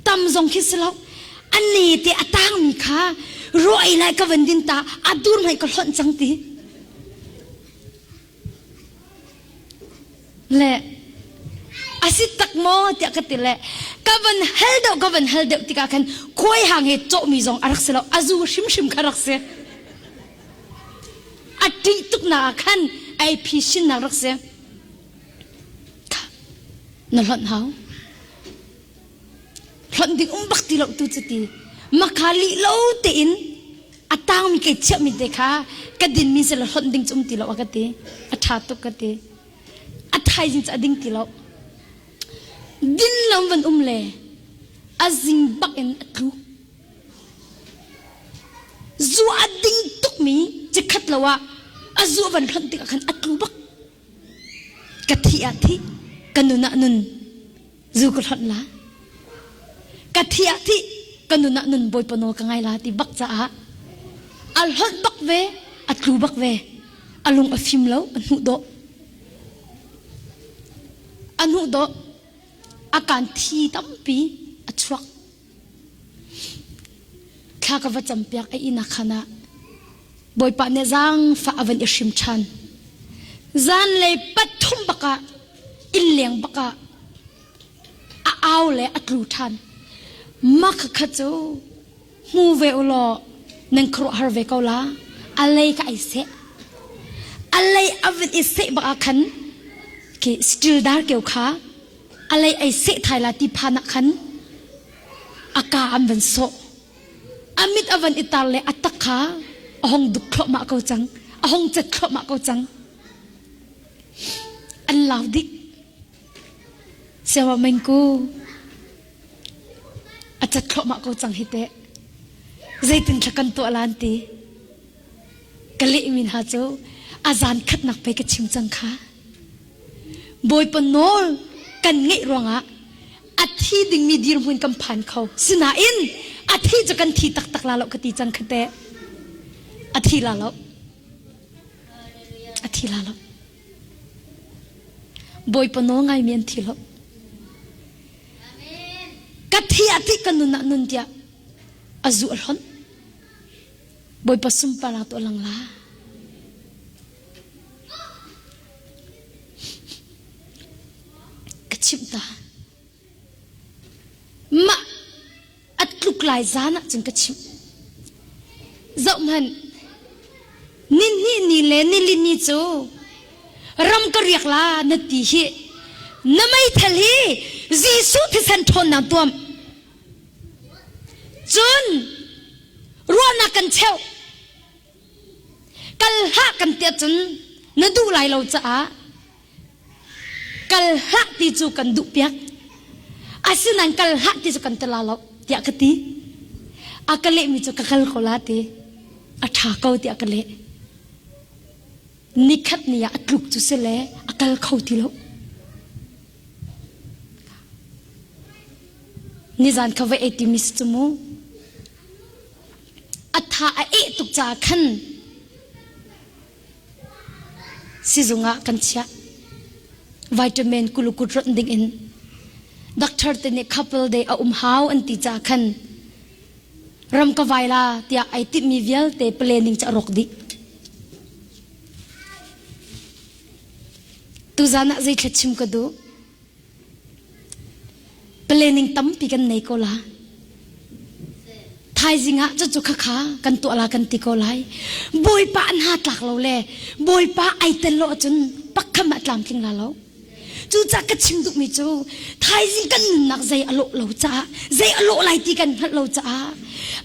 tam zong khi si lo. A ne te a tangmi kha ro ei lai ka van din ta a dur hmai ka hlonh cang ti. Le a si tak maw tiah ka ti le ka van hal deuh ka van hal deuh tikah khan khuai hang he cawhmi zong a rak si lo a zu hrimhrim kha rak si a ṭih tuknak ah khan ai phi sinnak rak si na hlonh hau hlonh ding um bak ti lo tu cu ti makha lih lo tein a tangmi kei chiahmi te kha ka dinmi se le hlonh ding cu um ti lo a ka ti a ṭha tuk ka ti a thaizing cu a ding ti lo din lo van um le a zing bak in a tlu zu a ding tuk. tukmi cikhat lo ah a zu a van hlonh tikah khan a tlu bak. Ka thih ah thih, ka nun ah nun, zu ka hlonh la. Ka thih ah thih, ka nun ah nun Bawipa nawl ka ngai la ti bak caah a hlonh bak ve, a tlu bak ve. A lung a fim lo, a hnuh dawh. A hnuh dawh. A kaan thi tampi a chuak. Thla ka va campiak a inn ah khan ah Bawipa nih zaangfah a van i hrim ṭhan. Zanlei pathum bakah innleng bakah a au le a tlu ṭhan. Mah khakha cu hmu ve u law nan khuaruahhar ve ko la. A lei kha ai seh. A lei a van i seh bak ah khan khi steel dar keu kha a lei ai seh thai la ti phan ah khan a ka an van sawh. A mit a van i tar le a tak kha a hong duk thluahmah ko cang. A hong cet thluahmah ko cang. An lau dih. Siawa mengku a cat thluahmah ko cang hi teh. Zeitin thla kan tuah lan ti. Ka lehmi hna cu a zan khatnak pei ka chim cang kha. Bawipa nawl kan ngeih ruangah a thi dingmi dirhmun kan phan kho. Sinain a thi cu kan thi taktak la lo ka ti cang kha teh. A thi la lo. A thi la lo. Bawipa nawl ngaimi an thi lo. Ka thi a ti ka nun ah nun tiah a zu a hlonh. Bawipa sunparnak tu a lang la. Ka chimh ta. Mah a tluk lai zan ah cun ka chimh. Zohhmanh, nihnih ni le nili ni cu ram ka riak la na ti hi na meithal hi Jesuh thisen ṭhawnnak tuam. Cun ruahnak kan cheuh. Kal hlah kan ti ahcun na duh lai lo caah kal hlah ti cu kan duh piak. Asinain kal hlah ti cu kan ti la lo tiah ka ti. A ka lehmi cu ka kal ko la ti. A ṭha ko tiah ka leh. Nikhat ni ah a tluk cu si le a kal kho ti lo. Nizan kha va ei timi si cu mu. A tha a eh tuk caah khan sizung ah kan chiah. Vitamin kulukut ronh ding in doctor te nih couple day a um hau an ti caah khan ram ka vai la tiah ai timhmi vialte planning cu a rawk dih. Tuzan ah zei thla chim ka duh? Planning tampi kan nei ko la. Thaizing ah cucu khakha kan tuah la kan ti ko lai. Bawipa an ha tlak lo le Bawipa ai tel lo ahcun pakkham ah tlamtling la lo. Cucaah ka chim duhmi cu thaizing kan nunnak zei a lawh lo caah zei a lawh lai ti kan hngalh lo caah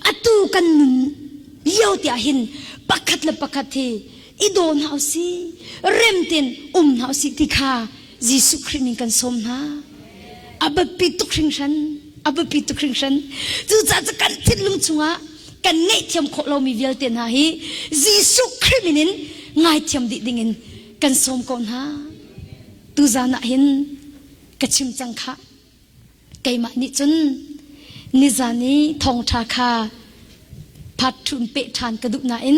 atu kan nun lio tiah hin pakhat le pakhat hi i daw hna usih rem tein um hna usih ti kha Jesuh Khrih min kan sawm hna. A biapi tuk hringhran. A biapi tuk hringhran. Cucaah cu kan thinlung chungah kan ngaihthiam khawh lomi vialte hna hi Jesuh Khrih min in ngaithiam dih dingin kan sawm ko hna. Tuzan ah hin ka chim cang khah. Keimah nih cun nizan i thawngṭha kha part ṭhun peh ṭhan ka duh nain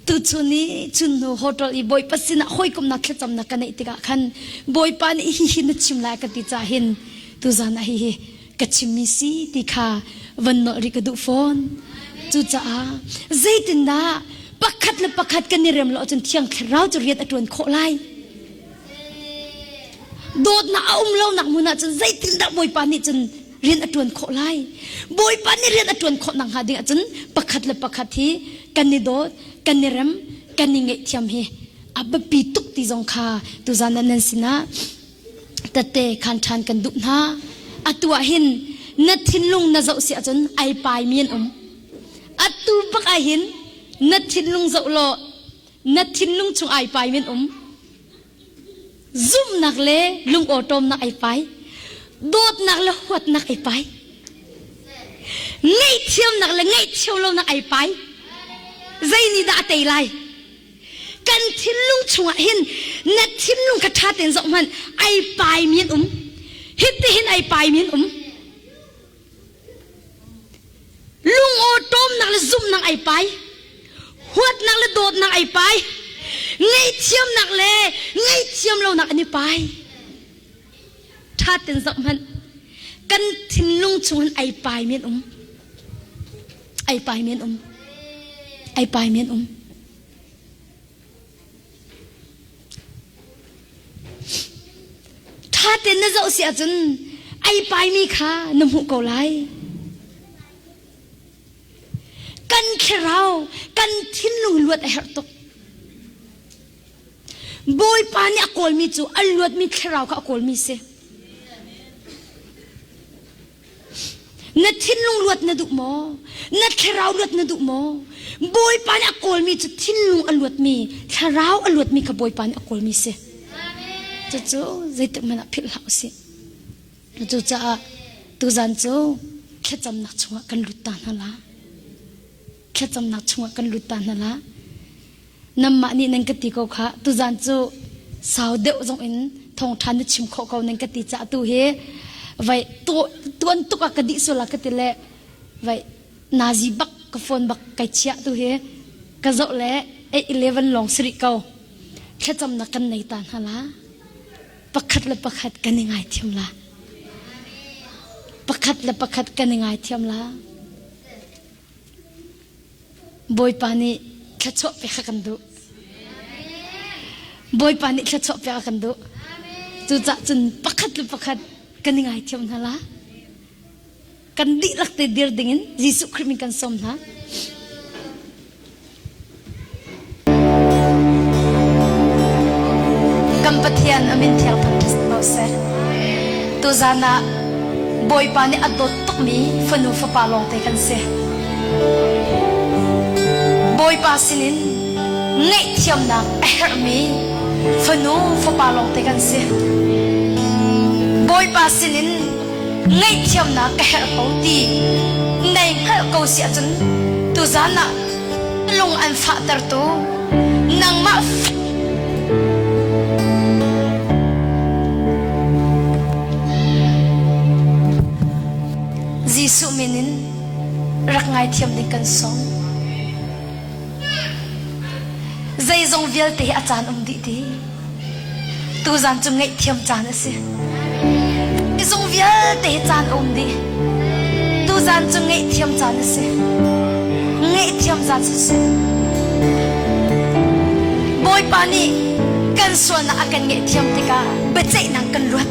tuchun i chunhnu hotel i Bawipa sinah hawikomhnak thlacamnak ka neih tikah khan Bawipa nih hihi na chim lai ka ti caah hin tuzan ah hihi ka chimmi si ti kha van nolh rih ka duh fawn. Cucaah zeitindah pakhat le pakhat kan i rem lo ahcun Thiang Thlarau cu rian a ṭuan khawh lai? Dawtnak a um lonak hmun ah cun zeitindah Bawipa nih cun rian a ṭuan khawh lai? Bawipa nih rian a ṭuan khawh nakhnga ding ahcun pakhat le pakhat hi kan i dawt, kan i rem, kan i ngaihthiam hi a biapi tuk ti zong kha tuzan ah nan sinah tette khan ṭhan kan duh hna. Atu ah hin na thinlung na zoh si ahcun ai paimi an um. Atu bak ah hin na thinlung zoh law na thinlung chung ai pai men um zumhnak le lungawṭawmnak ai pai dawtnak le huatnak ai pai ngaihthiamnak le ngaihthiam lonak ai pai. Zei nih dah a tei lai? Kan thinlung chungah hin na thinlung kha ṭha tein zoh hmanh, ai paimi an um. Hitihin ai paimi an um. Lungawṭawmnak le zumhnak ai pai. Huatnak le dawtnak ai pai. Ngaihthiamnak le ngaihthiam lonak an i pai. Ṭha tein zoh hmanh. Kan thinlung chungin ai paimi an um. Ai paimi an um. Ai paimi an um. Ṭha tein na zoh si ahcun ai paimi kha na hmuh ko lai. Kan thlarau, kan thinlung luat a herh tuk. Bawipa nih a kawlmi cu a luatmi thlarau kha a kawlmi si. Na thinlung luat na duh maw? Na thlarau luat na duh maw? Bawipa nih a kawlmi cu thinlung a luatmi, thlarau a luatmi kha Bawipa nih a kawlmi si. Cucu zeitik hmanh ah philh hlah usih. Cucaah tuzan cu thlacamnak chungah kan lut ta hna la. Thlacamnak chungah kan lut ta hna la. Nanmah nih nan ka ti ko kha tuzan cu sau deuh zong in thawngṭha na chim khawh ko nan ka ti caah tu hi vai tuan tuk ah ka dih sual ah ka ti le vai nazi bak ka phone bak kai chiah tu hi ka zoh le 8:11 lawng si rih ko thlacamnak kan nei ta hna la pakhat le pakhat kan i ngaithiam la pakhat le pakhat kan i ngaithiam la Bawipa nih thluachuah pek a kan duh. Bawipa nih thluachuah pek a kan duh. Cucah cun pakhat le pakhat kan i ngaithiam hna la. Kan dihlak te dir dingin Jesuh Khrih min kan sawm hna. Kan Pathian a min thiang thangṭhat ko seh. Tuzan ah Bawipa nih a dawt tukmi fanu fapa lawngte kan si. Bawipa sinin ngaihthiamnak a herhmi fanu fapa lawngte kan si. Bawipa sinin ngaihthiamnak ka herh ko ti nei hngalh ko si ahcun tuzan ah lung an fahtertu nangmah Jesuh min in rak ngaithiam ding kan sawm. Zeizong vialte hi a caan um dih ti. Tuzan cu ngaihthiam caan a si. Zung vialte hi caan a um dih. Tuzan cu ngaihthiam caan a si. Ngaihthiam caan si si. Bawipa nih kan sualnak a kan ngaihthiam tikah biaceihnak kan luat.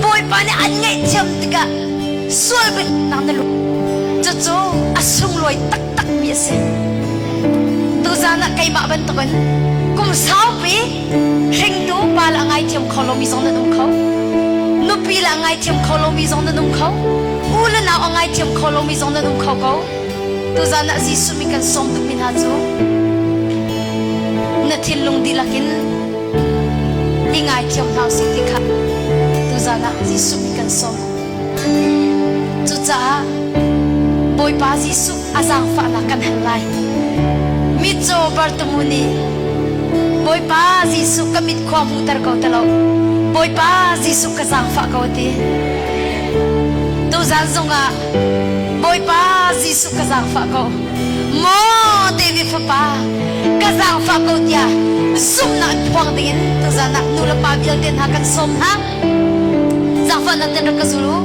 Bawipa nih an ngaihthiam tikah sual biaknak na luat. Cucu a sunglawi taktakmi a si. Tuzan ah keimah bantukin kum saupi hringtu pa le a ngaithiam kho lomi zong nan um kho. Nupi le a ngaithiam kho lomi zong nan um kho. U le nau a ngaithiam kho lomi zong nan um kho ko. Tuzan ah Jesuh min kan sawm duhmi hna cu na thinlung dihlak in i ngaithiam hna usih ti kha tuzan ah Jesuh min kan sawm. Cucaah Bawipa Jesuh a zaangfahnak kan hal lai. Mitcaw Bartimu nih Bawipa Jesuh ka mit khua hmuhter ko ti lo. Bawipa Jesuh ka zaangfah ko ti. Tuzan zongah Bawipa Jesuh ka zaangfah ko. Maw David fapa ka zaangfah ko tiah zumhnak in phuang dingin tuzan ah nu le pa vialte hna kan sawm hna. Zaangfahnak ten rak ka zul u.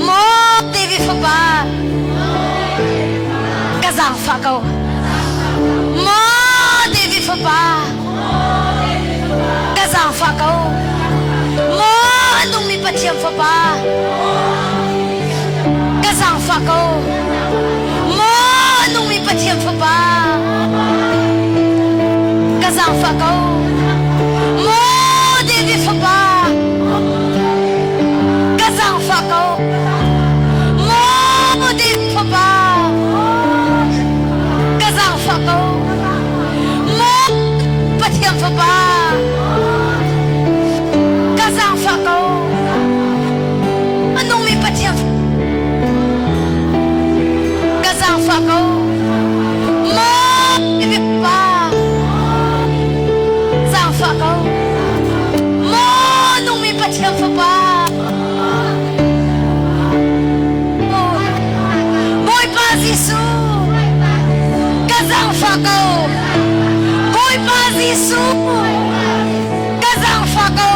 Maw David fapa ka zaangfah ko. Maw David fapa ka zaangfah ko. Maw a nungmi Pathian fapa ka zaangfah ko. Maw a nungmi Pathian fapa ka zaangfah ko. Maw David fapa ka zaangfah ko. Maw David fapa ka zaangfah ko. Maw Pathian fapa ka zaangfah ko. A nungmi Pathian ka zaangfah ko. zaangfah ko. Bawipa Jesuh, ka zaangfah ko.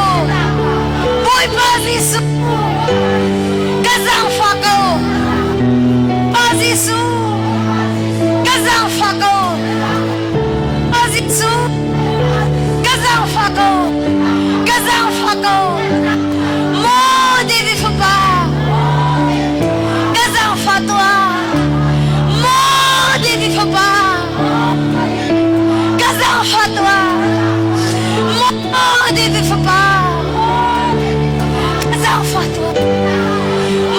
Bawipa Jesuh, ka zaangfah ko. Pa Jesuh, ka zaangfah ko. Pa Jesuh, ka zaangfah ko. Ka zaangfah ko. Maw David fapa, ka zaangfah tuah. Maw David fapa, ka zaangfah tuah. Maw David fapa, ka zaangfah tuah.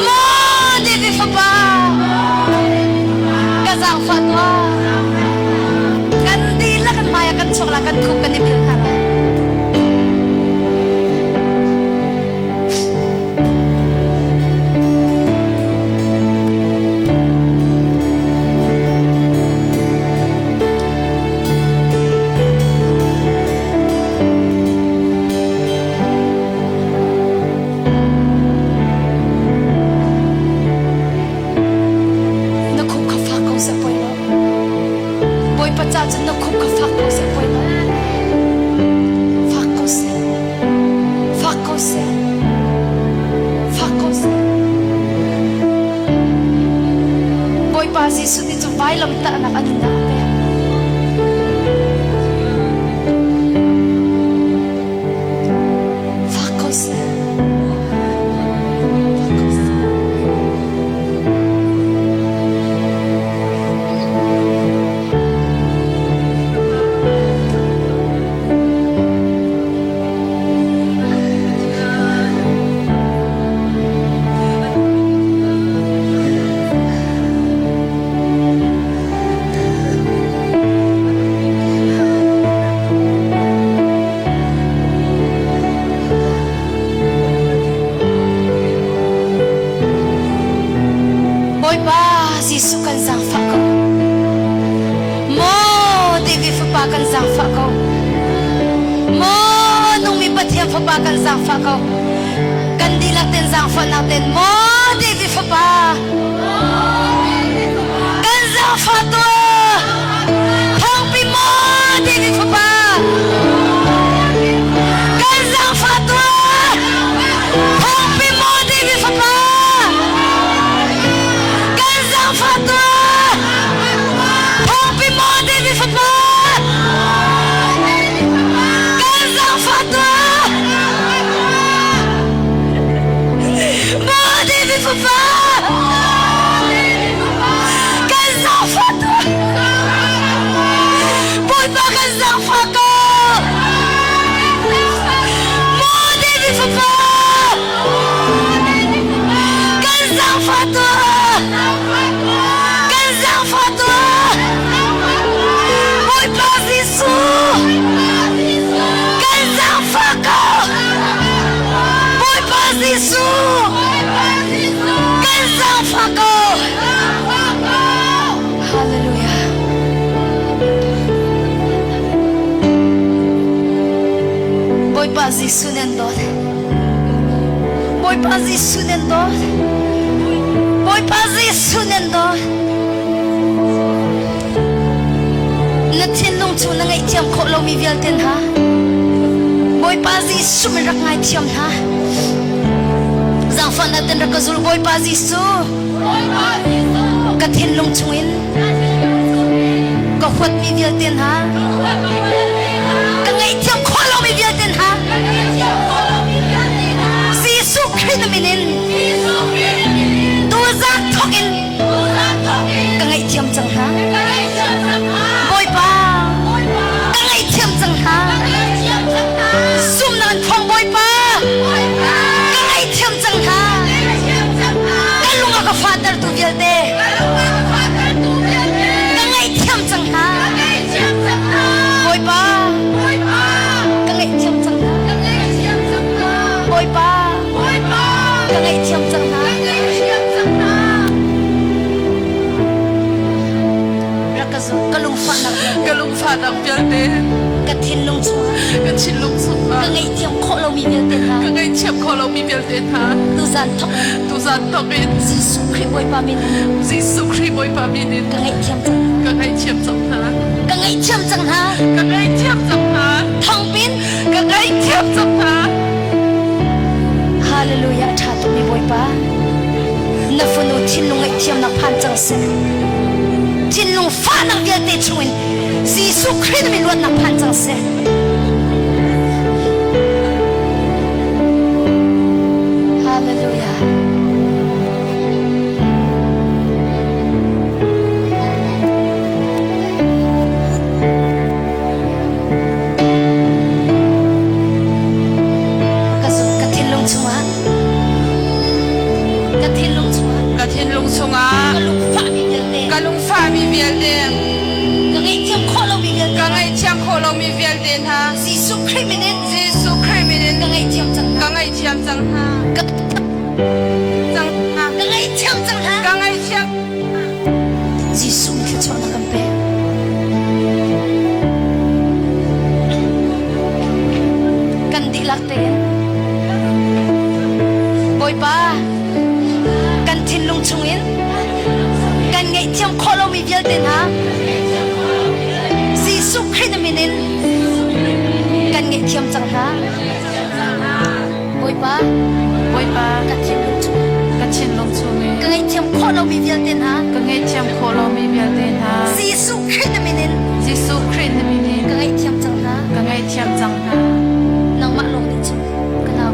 Maw David fapa, ka zaangfah tuah. Kan dihlak kan hmai ah kan chuak la kan khup kan i bil hna lai. Na khup kha fak ko seh poi lo. Bawipa ca cun na khup kha fak ko seh poi lo. Fak ko seh. Fak ko seh. Fak ko seh. Bawipa Jesuh nih cu vailam tahnak a nunnak a pek. Fak ko seh. Fak ko seh. Bawipa Jesuh kan zaangfah ko. Maw David fapa kan zaangfah ko. Maw nungmi Pathian fapa kan zaangfah ko. Kan dihlak ten zaangfahnak ten maw David fapa kan zaangfah tuah. Thawngpi maw David fapa kan zaangfah tuah. Thawngpi maw David fapa kan zaangfah tuah. Thawngpi maw David fapa kan zaangfah tuah. Maw David fapa kan zaangfah tuah. Bawipa kan zaangfah ko. Maw David fapa kan zaangfah tuah. Kan zaangfah tuah. Bawipa Jesuh kan zaangfah ko. Bawipa Jesuh kan zaangfah ko. Hallelujah. Bawipa Jesuh nan dawt. Bawipa Jesuh nan dawt. Bawipa Jesuh nan dawt. Na thinlung cu na ngaihthiam khawh lomi vialte hna Bawipa Jesuh min rak ngaithiam hna. Zaangfahnak ten rak ka zul Bawipa Jesuh. Ka thinlung chungin ka huatmi vialte hna ka ngaihthiam khawh lomi vialte hna Jesuh Khrih na min in tuzan thawk in ka ngaihthiam cang hna. Bawipa ka ngaihthiam cang hna. Zumnak in phuang Bawipa ka ngaihthiam cang hna. Ka lung a ka fahtertu vialte ka ngaihthiam cang hna. Bawipa ka ngaihthiam cang hna. Bawipa ka ngaihthiam cang hna. Rak ka zul, ka lungfahnak vialte. Ka lungfahnak vialte. Ka Ka thinlung chungah Ka thinlung chungah ka ngaihthiam khawh lomi vialte hna ka ngaihthiam khawh lomi vialte hna tuzan thawk in tuzan thawk in Jesuh Khrih Bawipa min in Jesuh Khrih Bawipa min in ka ngaihthiam cang ka ngaihthiam cang hna. Ka ngaihthiam cang hna. Ka ngaihthiam cang hna. Thawngpin ka ngaihthiam cang hna. Hallelujah ṭha tukmi Bawipa na fanu thinlung ngaihthiamnak phan cang seh. Thinlung fahnak vialte chungin Jesuh Khrih na min luatnak phan cang seh. Hallelujah. Ka ka thinlung chungah ka thinlung chungah Ka thinlung chungah ka lungfahmi vialte ka lungfahmi vialte ka ngaihthiam khawh lomi vialte ka ngaihthiam khawh lomi vialte hna Jesuh Khrih min in Jesuh Khrih min in ka ngaihthiam cang hna ka ngaihthiam cang hna. Ka Cang hna. Ka ngaihthiam cang hna. Ka ngaihthiam Jesuh nih thluachuahnak kan pek. Kan dihlak tein Bawipa kan thinlung chungin kan ngaihthiam khawh lomi vialte hna Jesuh Khrih na min in kan ngaihthiam cang hna. Bawipa Bawipa ka thinlung chung ka thinlung chung i ka ngaihthiam khawh lomi vialte hna ka ngaihthiam khawh lomi vialte hna Jesuh Khrih na min in Jesuh Khrih na min in ka ngaihthiam cang hna ka ngaihthiam cang hna. Nangmah lawng nih cun ka nau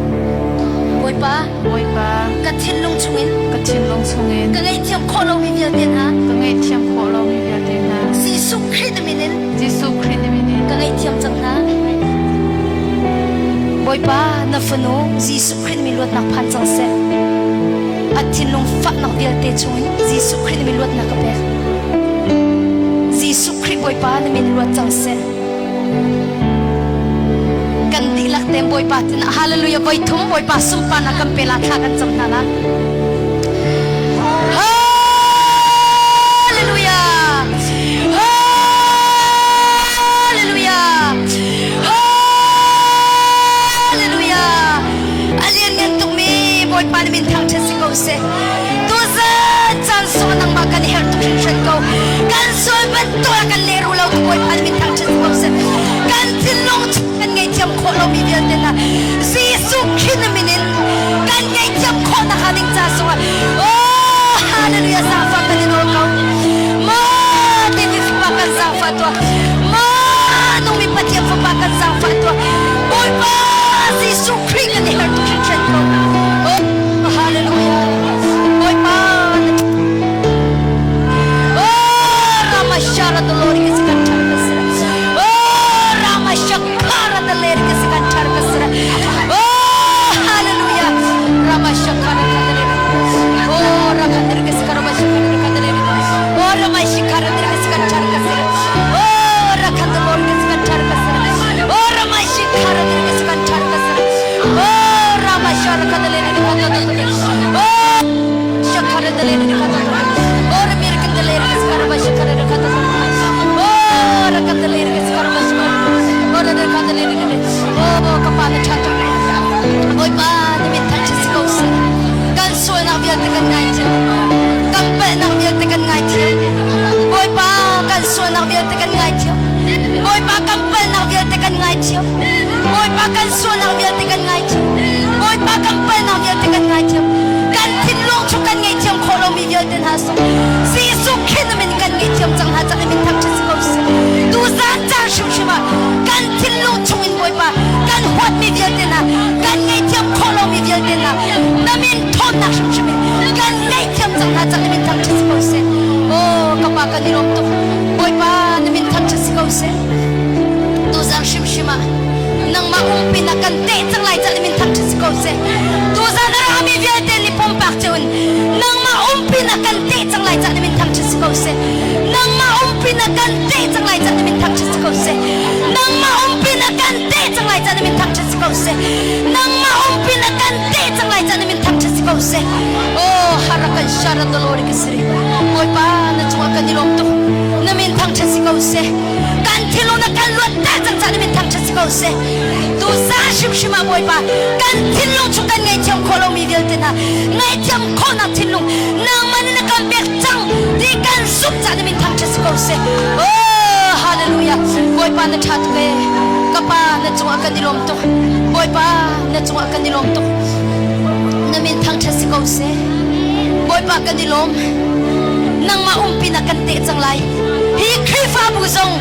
Bawipa Bawipa ka thinlung chungin ka thinlung chungin ka ngaihthiam khawh lomi vialte hna ka ngaihthiam khawh lomi vialte hna Jesuh Khrih na min in Jesuh Khrih na min in ka ngaihthiam cang hna. Bawipa na fanu Jesuh Khrih mi luatnak phan cang seh. A thinlung fahnak vialte chungin Jesuh Khrih mi luatnak ka pek. Jesuh Khrih Bawipa na min luat cang seh. Kan dihlak te Bawipa tin hallelujah voi thum Bawipa sunparnak kan pe la thla kan cam hna la. Hallelujah! Hallelujah! Hallelujah! A lianngan tukmi Bawipa na min thangṭhat si ko seh. Tuzan caan sung nangmah kan i herh tuk hringhran ko. Kan sual bantuk ah kan leru lo tu Bawipa na min thangṭhat si ko seh. Kan thinlung kan ngaihthiam khawh lomi vialte hna Jesuh Khrih na min in kan ngaihthiam khawh nakhnga ding ca sungah Oh hallelujah zaangfah kan in nawl ko. Maw David fapa kan zaangfah tuah. Maw nungmi Pathian fapa kan zaangfah tuah. Bawipa Jesuh Khrih kan i herh tuk hringhran ko. Oh hallelujah. Bawipa Oh Ramashara Dolori Kaskantar Kasra. Oh Ramashakara Daleri Kaskantar Kasra. Oh hallelujah. Ramashakara Kadaleri. Oh Rakandar Kaskara Mashakara Kadaleri. Oh Ramashikara Kaskantar Kasra. Oh Rakandalori Kaskantar Kasra. Oh Ramashikara Kaskantar Kasra. Oh Ramashara Kadaleri Kadaleri. Oh Shakara Daleri Kadaleri. Oh Ramirkan Daleri Kaskara Mashakara Kadaleri. Oh Rakandaleri Kaskara Mashakara. Oh Rakandaleri. Oh Kapana Chata. Bawipa na min thangṭhat si ko seh. Kan sualnak vialte kan ngaithiam. Kan palhnak vialte kan ngaithiam. Bawipa kan sualnak vialte kan ngaithiam. Bawipa kan palhnak vialte kan ngaithiam. Bawipa kan sualnak vialte kan ngaithiam. Bawipa kan palhnak vialte kan ngaithiam. Kan thinlung chung kan ngaihthiam khawh lomi vialte hna sung Jesuh Khrih na min kan ngaihthiam cang hna cang i min thangṭhat si ko seh. Tuzaan caan hrimhrim ah kan thinlung chungin Bawipa kan huatmi vialte hna kan ngaihthiam khawh lomi vialte hna na min ṭhawnnak hrimhrim in kan ngaihthiam cang hna cang i min thangṭhat si ko seh. Oh ka pa kan i lawm tuk. Bawipa na min thangṭhat si ko seh. Tuzaan hrimhrim ah nangmah umpinak kan teh cang lai cang i min thangṭhat si ko seh. Tuzaan a rami vialte nih pumpak cio in nangmah umpinak kan teh cang lai cang i min thangṭhat si ko seh. Nangmah umpinak kan teh cang lai cang i min thangṭhat si ko seh. Nangmah umpinak kan teh cang lai cang i min thangṭhat si ko seh. Nangmah umpinak kan teh cang lai cang i min thangṭhat si ko seh. Oh harakan shara dolori ka siri. Bawipa na cungah kan i lawm tuk. Na min thangṭhat si ko seh. Kan thilung na kan luat ter cang cang i min seh. Tu zan hrimhrim ah Bawipa kan thinlung chung kan ngaihthiam khawh lomi vialte hna ngaihthiam khawhnak thinlung nangmah nih na kan pek cang ti kan zumh caah na min thangṭhat si ko seh. Oh, hallelujah. Bawipa na ṭha tuk ee. Ka pa na cungah kan i lawm tuk. Bawipa na cungah kan i lawm tuk. Na min thangṭhat si ko seh. Bawipa kan i lawm. Nangmah umpi na kan teh cang lai. Hi Khrihfabu zong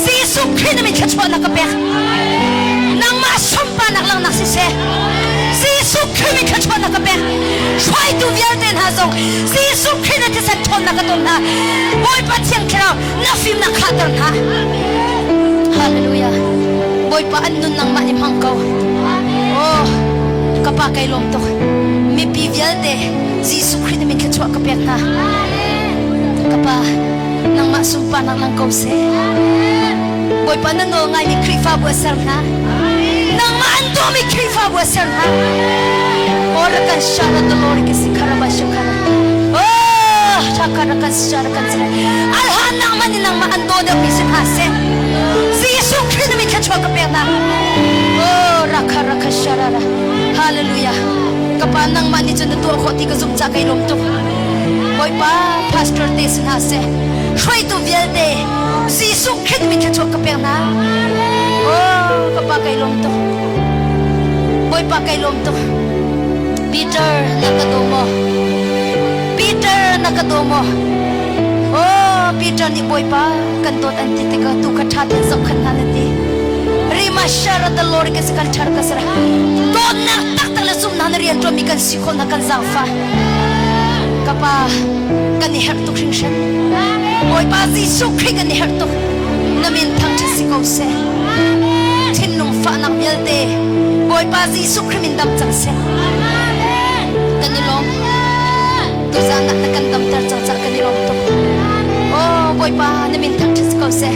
Jesuh Khrih na min thluachuahnak ka pek. Nangmah sunparnak langhnak siseh. Jesuh Khrih min thluachuahnak ka pek. Hruaitu vialte hna zong Jesuh Khrih na thisen ṭhawnnak ka ton hna. Bawipa Thiang Thlarau na fimnak khahter hna. Hallelujah. Bawipa an nun nangmah nih hmang ko. Oh, ka pa kai lawm tuk. Mipi vialte Jesuh Khrih na min thluachuah ka pek hna. Ka pa, nangmah sunparnak lang ko seh. Bawipa na nawl ngaimi Khrihfabu a ser hna. Nangmah an tuahmi Khrihfabu a ser hna. Ora kan shara dolori ke sikhara ba shukara. Oh, shakara kan shara kan sira. Alha nangmah ni nangmah an daw deuhmi si hna seh. Jesuh Khrih na min thluachuah ka pek hna. Oh, rakha rakha shara ra. Hallelujah. Ka pa nangmah nih cun na tuah khawh ti ka zumh ca kai lawm tuk. Bawipa pastor te si hna seh. Hruaitu vialte Jesuh Khrih min thluachuah ka pek hna. Oh, ka pa kai lawm tuk. Bawipa kai lawm tuk. Peter na ka daw maw? Peter na ka daw maw? Oh, Peter nih Bawipa kan dawt an ti tikah tu kha ṭha tein zohkhenh hna na ti. Rima shara the Lord ka si kan ṭhar ka sara. Dawtnak taktak le zumhnak na rian ṭuanmi kan si khawh na kan zaangfah. Ka pa, kan i herh tuk hringhran. Bawipa Jesuh Khrih kan i herh tuk. Na min thangṭhat si ko seh. Thinlung fahnak vialte Bawipa Jesuh Khrih min dam cang seh. Kan i lawm. Tuzaan ah na kan damter cang caah kan i lawm tuk. Oh Bawipa na min thangṭhat si ko seh.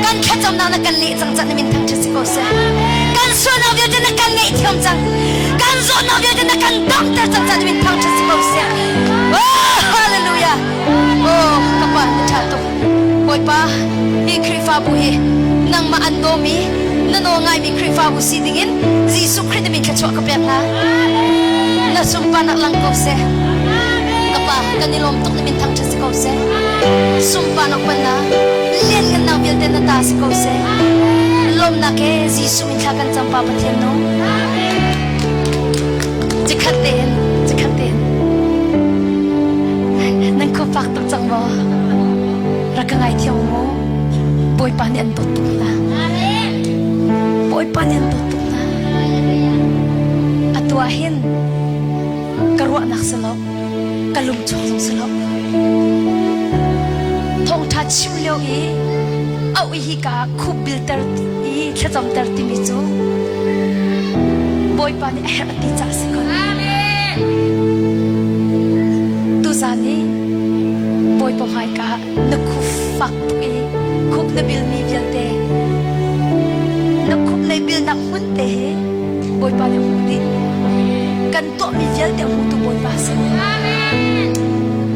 Kan thlacamnak na kan leh cang caah na min thangṭhat si ko seh. Kan sualnak vialte na kan ngaihthiam cang. Kan zawtnak vialte na kan damter cang caah na min thangṭhat si ko seh. Oh hallelujah. Oh ka pa na ṭha tuk. Bawipa hi Khrihfabu hi nangmah an dawmi na nawl ngaimi Khrihfabu si dingin Jesuh Khrih na min thluachuah ka pek hna. Na sunparnak lang ko seh. Ka pa kan i lawm tuk na min thangṭhat si ko seh. Sunparnak panna lianngannak vialte na ta si ko seh. Lawmnak he Jesuh min thla kan cam Pa Pathian no. Cikhat tein, cikhat tein. Nan khuafak tuk cang maw? Rak ka ngaithiam mu. Bawipa nih an dawt tuk hna. Bawipa nih an dawt tuk hna. Atu ah hin ka ruahnak si lo, ka lungchuak zong si lo. Thawngṭha chim lio i auh i hika khup bilter i thlacamter timi cu Bawipa nih a herh ti caah si ko. Tuzaan i Bawipa hmaika ah na khup fak tuk i khup na bilmi vialte na khup nei bilnak hmun te hi Bawipa nih a hmuh dih. Kan tuahmi vialte a hmutu Bawipa a si.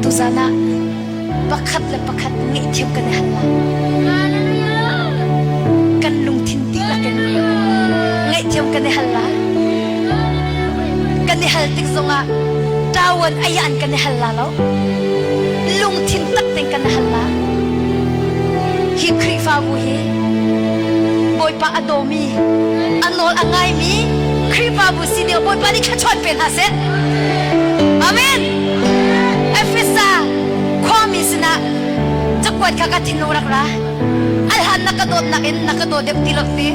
Tuzaan ah pakhat le pakhat ngaihthiam kan i hal lai. Kan lungthin dihlak in ngaihthiam kan i hal lai. Kan i hal tik zongah ṭawan ayan kan i hal la lo. Lungthin tak tein kan i hal la. Hi Khrihfabu hi Bawipa a dawmi, a nawl a ngaimi Khrihfabu si ding Bawipa nih thluachuah pe hna seh. Amen. Efesa khuami sinah cakuat kha ka thinlung rak ra. Alhan na ka dawtnak in na ka daw deuh ti lo ti.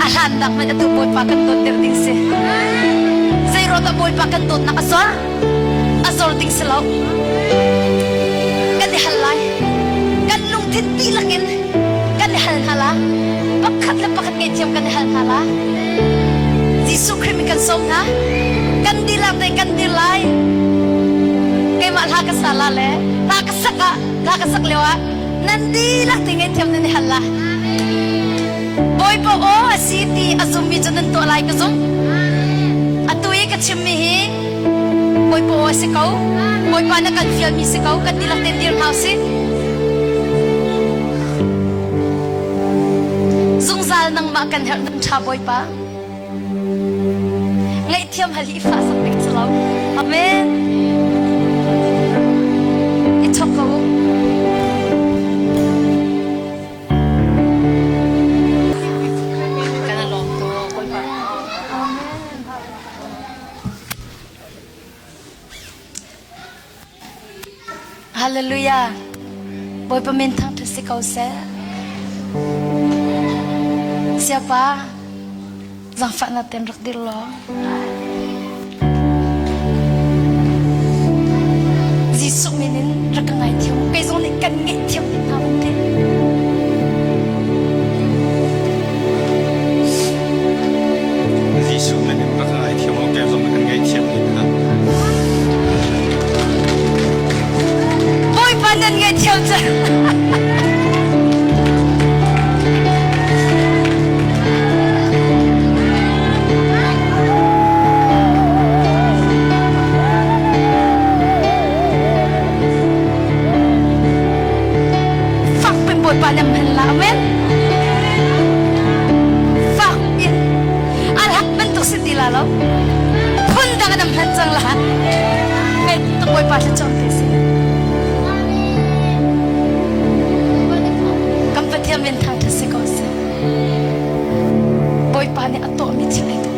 A hlannak hmanh atu Bawipa kan dawt deuh ding si. Zeiruang dah Bawipa kan dawtnak a zor? A zor ding si lo. Kan i hal lai. Kan lungthin dihlak in kan i hal hna la. Pakhat le pakhat ngaihthiam kan i hal hna la. Jesuh Khrih min kan sawm hna. Kan dihlak te kan dir lai. Keimah hla ka sa la le hla ka sak ah hla ka sak lio ah nan dihlak te ngaihthiam nan i hal la. Bawipa aw a si ti a zummi cu nan tuah lai ka zumh. Atu i ka chimmi hi Bawipa aw a si ko. Bawipa na kan fialmi si ko. Kan dihlak tein dir hna usih. Nangmah kan herh nan ṭha Bawipa. Ngaihthiam hal hi fa sak ding si lo. Amen. I chok ko. Kan i lawm tuk Bawipa. Hallelujah. Bawipa min thangṭhat si ko seh. Siapa zaangfahnak ten rak dir law. Jesuh min in rak ka ngaithiam. Kei zong nih kan ngaihthiam ding hna van ti. Jesuh min in rak ka ngaithiam u. Kei zong nih kan ngaihthiam ding hna. Bawipa nan ngaihthiam cang. Fak pin Bawipa nan hman la amen. Fak pin alhak bantuk si ti la lo. Phun dang nan hman cang la. Met tuk Bawipa thluachuah pe seh. Kan Pathian min thangṭhat si ko seh. Bawipa nih a tuahmi thil ei tuk.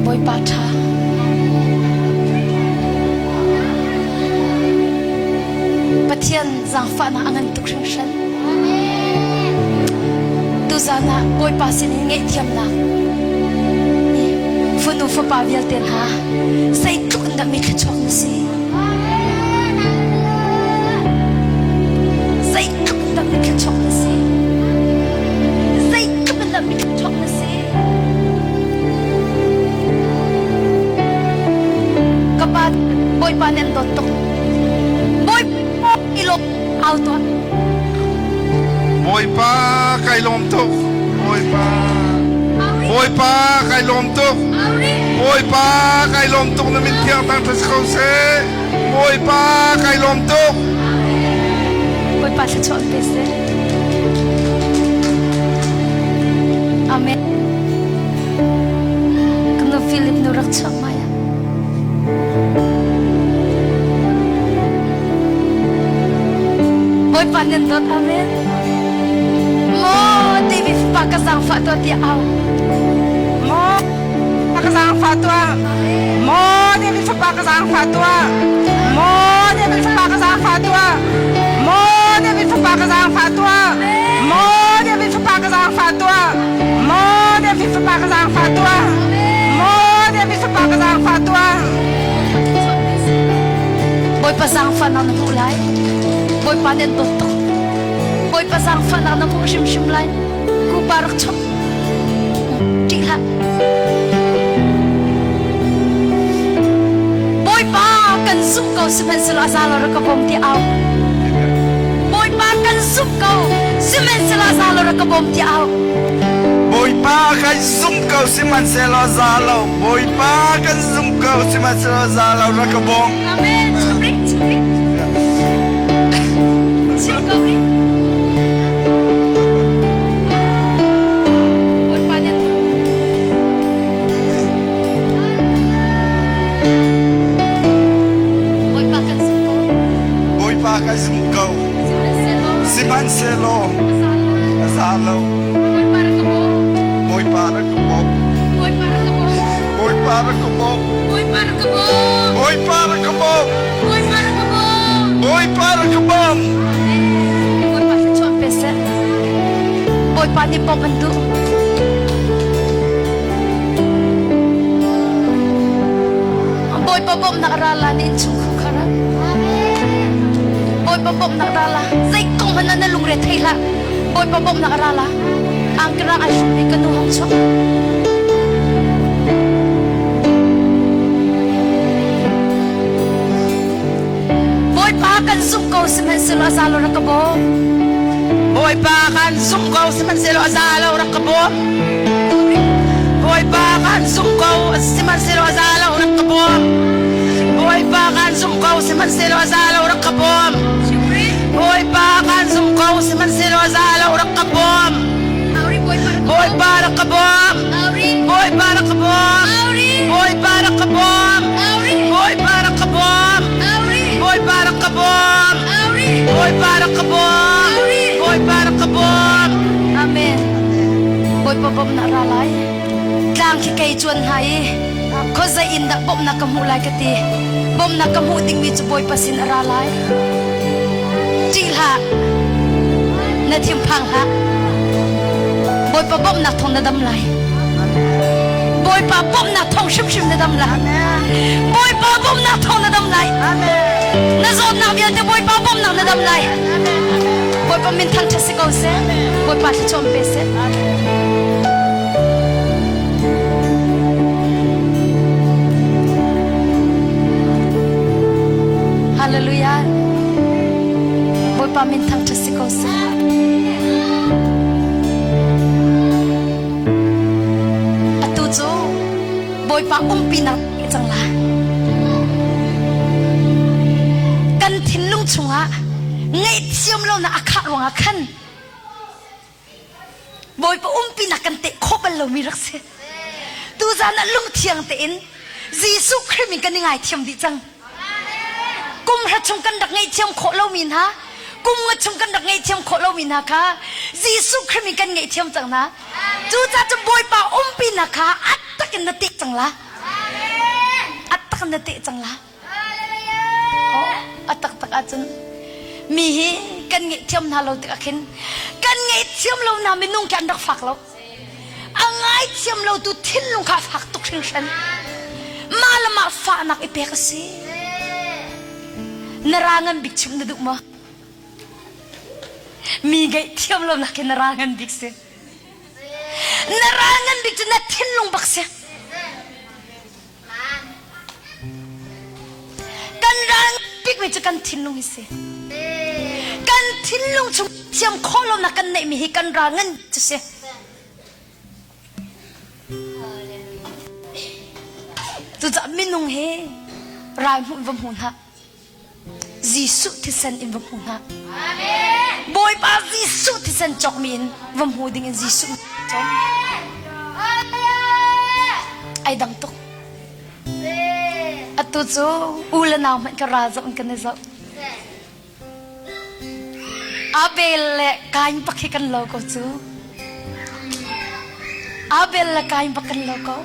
Bawipa ṭha. Pathian zaangfahnak a ngan tuk hringhran. Tuzan ah Bawipa sinin ngaihthiamnak fanu fapa vialte hna zeitluk in dah mi thluachuak na si. Zeitluk in dah mi thluachuak na si. Zeitluk in dah mi thluachuak na si. Ka pa Bawipa nih an dawt tuk. Bawipa i lawm au tuah. Bawipa kai lawm tuk. Bawipa. Bawipa kai lawm tuk. Bawipa kai lawm tuk na min thiang tang thas ko seh. Bawipa kai lawm tuk. Bawipa thluachuah pe seh. Amen. Kan Philip nu rak chuak mai. Bawipa nan dawt amen. Maw David fapa ka zaangfah tuah tiah au. Maw ka zaangfah tuah. Maw David fapa ka zaangfah tuah. Maw David fapa ka zaangfah tuah. Maw David fapa ka zaangfah tuah. Maw David fapa ka zaangfah tuah. Maw David fapa ka zaangfah tuah. Maw David fapa ka zaangfah tuah. Bawipa zaangfahnak na hmuh lai. Bawipa nih an dawt tuk. Bawipa zaangfahnak na hmuh hrimhrim lai. Kupa rak chok. Ṭih hlah. Bawipa kan zumh ko sihmanhsehlaw a za lo rak ka bawm ti au. Bawipa kan zumh ko sihmanhsehlaw a za lo rak ka bawm ti au. Bawipa kan zumh ko sihmanhsehlaw za lo Bawipa kan zumh ko sihmanhsehlaw za lo rak ka bawm. Amen. Chimri, chimri. Chim ko rih. Bawipa nih Bawipa kan zumh ko. Bawipa kan zumh ko. Sihmanhsehlaw a za lo. Bawipa rak ka bawm. Bawipa rak ka bawm. Bawipa rak ka bawm. Bawipa rak ka bawm. Bawipa rak ka bawm. Bawipa rak ka bawm. Bawipa rak ka bawm. Bawipa rak ka bawm. Bawipa thluachuah pe seh. Bawipa nih bawmh an duh. Bawipa bawmhnak ra la na innchungkhar kha ra. Bawipa bawmhnak ra la. Zei kong hmanh ah na lungre thei hlah. Bawipa bawmhnak ra la. Angkara ai hruk i ka nu hong chuak. Bawipa kan zumh ko sihmanhsehlaw a za lo rak ka bawm. Bawipa kan zumh ko sihmanhsehlaw a za lo rak ka bawm. Bawipa kan Kan zumh ko, sihmanhsehlaw a za lo, rak ka bawm. Bawipa kan zumh ko, sihmanhsehlaw a za lo, rak ka bawm. Bawipa kan zumh ko, sihmanhsehlaw a za lo, rak ka bawm. Bawipa rak ka bawm. Bawipa rak ka bawm. Bawipa rak ka bawm. Bawipa rak ka bawm. Bawipa rak ka bawm. Bawipa rak ka bawm. Bawipa rak ka bawm. Amen. Bawipa bawmhnak ra lai. Tlang khi kei cuan hna i khuazei in dah bawmhnak ka hmuh lai ka ti. Bawmhnak ka hmuh dingmi cu Bawipa sin a ra lai. Ṭih hlah. Na thinphang hlah. Bawipa bawmhnak thawng na dam lai. Bawipa bawmhnak thawng hrimhrim na dam lai. Bawipa bawmhnak thawng na dam lai. Na zawtnak vialte Bawipa bawmhnak na dam lai. Bawipa min thangṭhat si ko seh. Bawipa thluachuah pe seh. Hallelujah. Bawipa min thangṭhat si ko seh. Atu cu Bawipa umpinak cang la. Kan thinlung chungah ngaihthiam lonak a khah ruangah khan Bawipa umpinak kan teh khawh bal lomi rak si. Tuzan ah lungthiang tein Jesuh Khrih min kan i ngaithiam dih cang. Kum hra chung kan rak ngaihthiam khawh lomi hna, kum nga chung kan rak ngaihthiam khawh lomi hna kha Jesuh Khrih min kan ngaihthiam cang hna. Cucaah cun Bawipa umpinak kha a tak in na teh cang la. A tak in na teh cang la. A taktak ahcun mi hi kan ngaihthiam hna lo tikah khin kan ngaihthiam lo hna minung khi an rak fak lo. A ngaithiam lo tu thinlung kha a fak tuk hringhran. Mah le mah fahnak i pek a si. Na ra ngan bik chimh na duh maw? Mi ngaihthiam lo nak hi na ra ngan bik si. Na ra ngan bik cu na thinlung bak si. Kan ral bikmi cu kan thinlung hi si. Kan thinlung chung thiam khawh lonak kan neihmi hi kan ral ngan cu si. Cucaah minung hi ral hmuh in va hmu hna. Jesuh thisen in va hmu hna. Bawipa Jesuh thisen cawkmi in va hmu ding in Jesuh cawm. Ai dang tuk. Atu cu u le nau hmanh ka ral zoh in kan i zoh. Abel le Kain bak hi kan lo ko cu. Abel le Kain bak kan lo ko.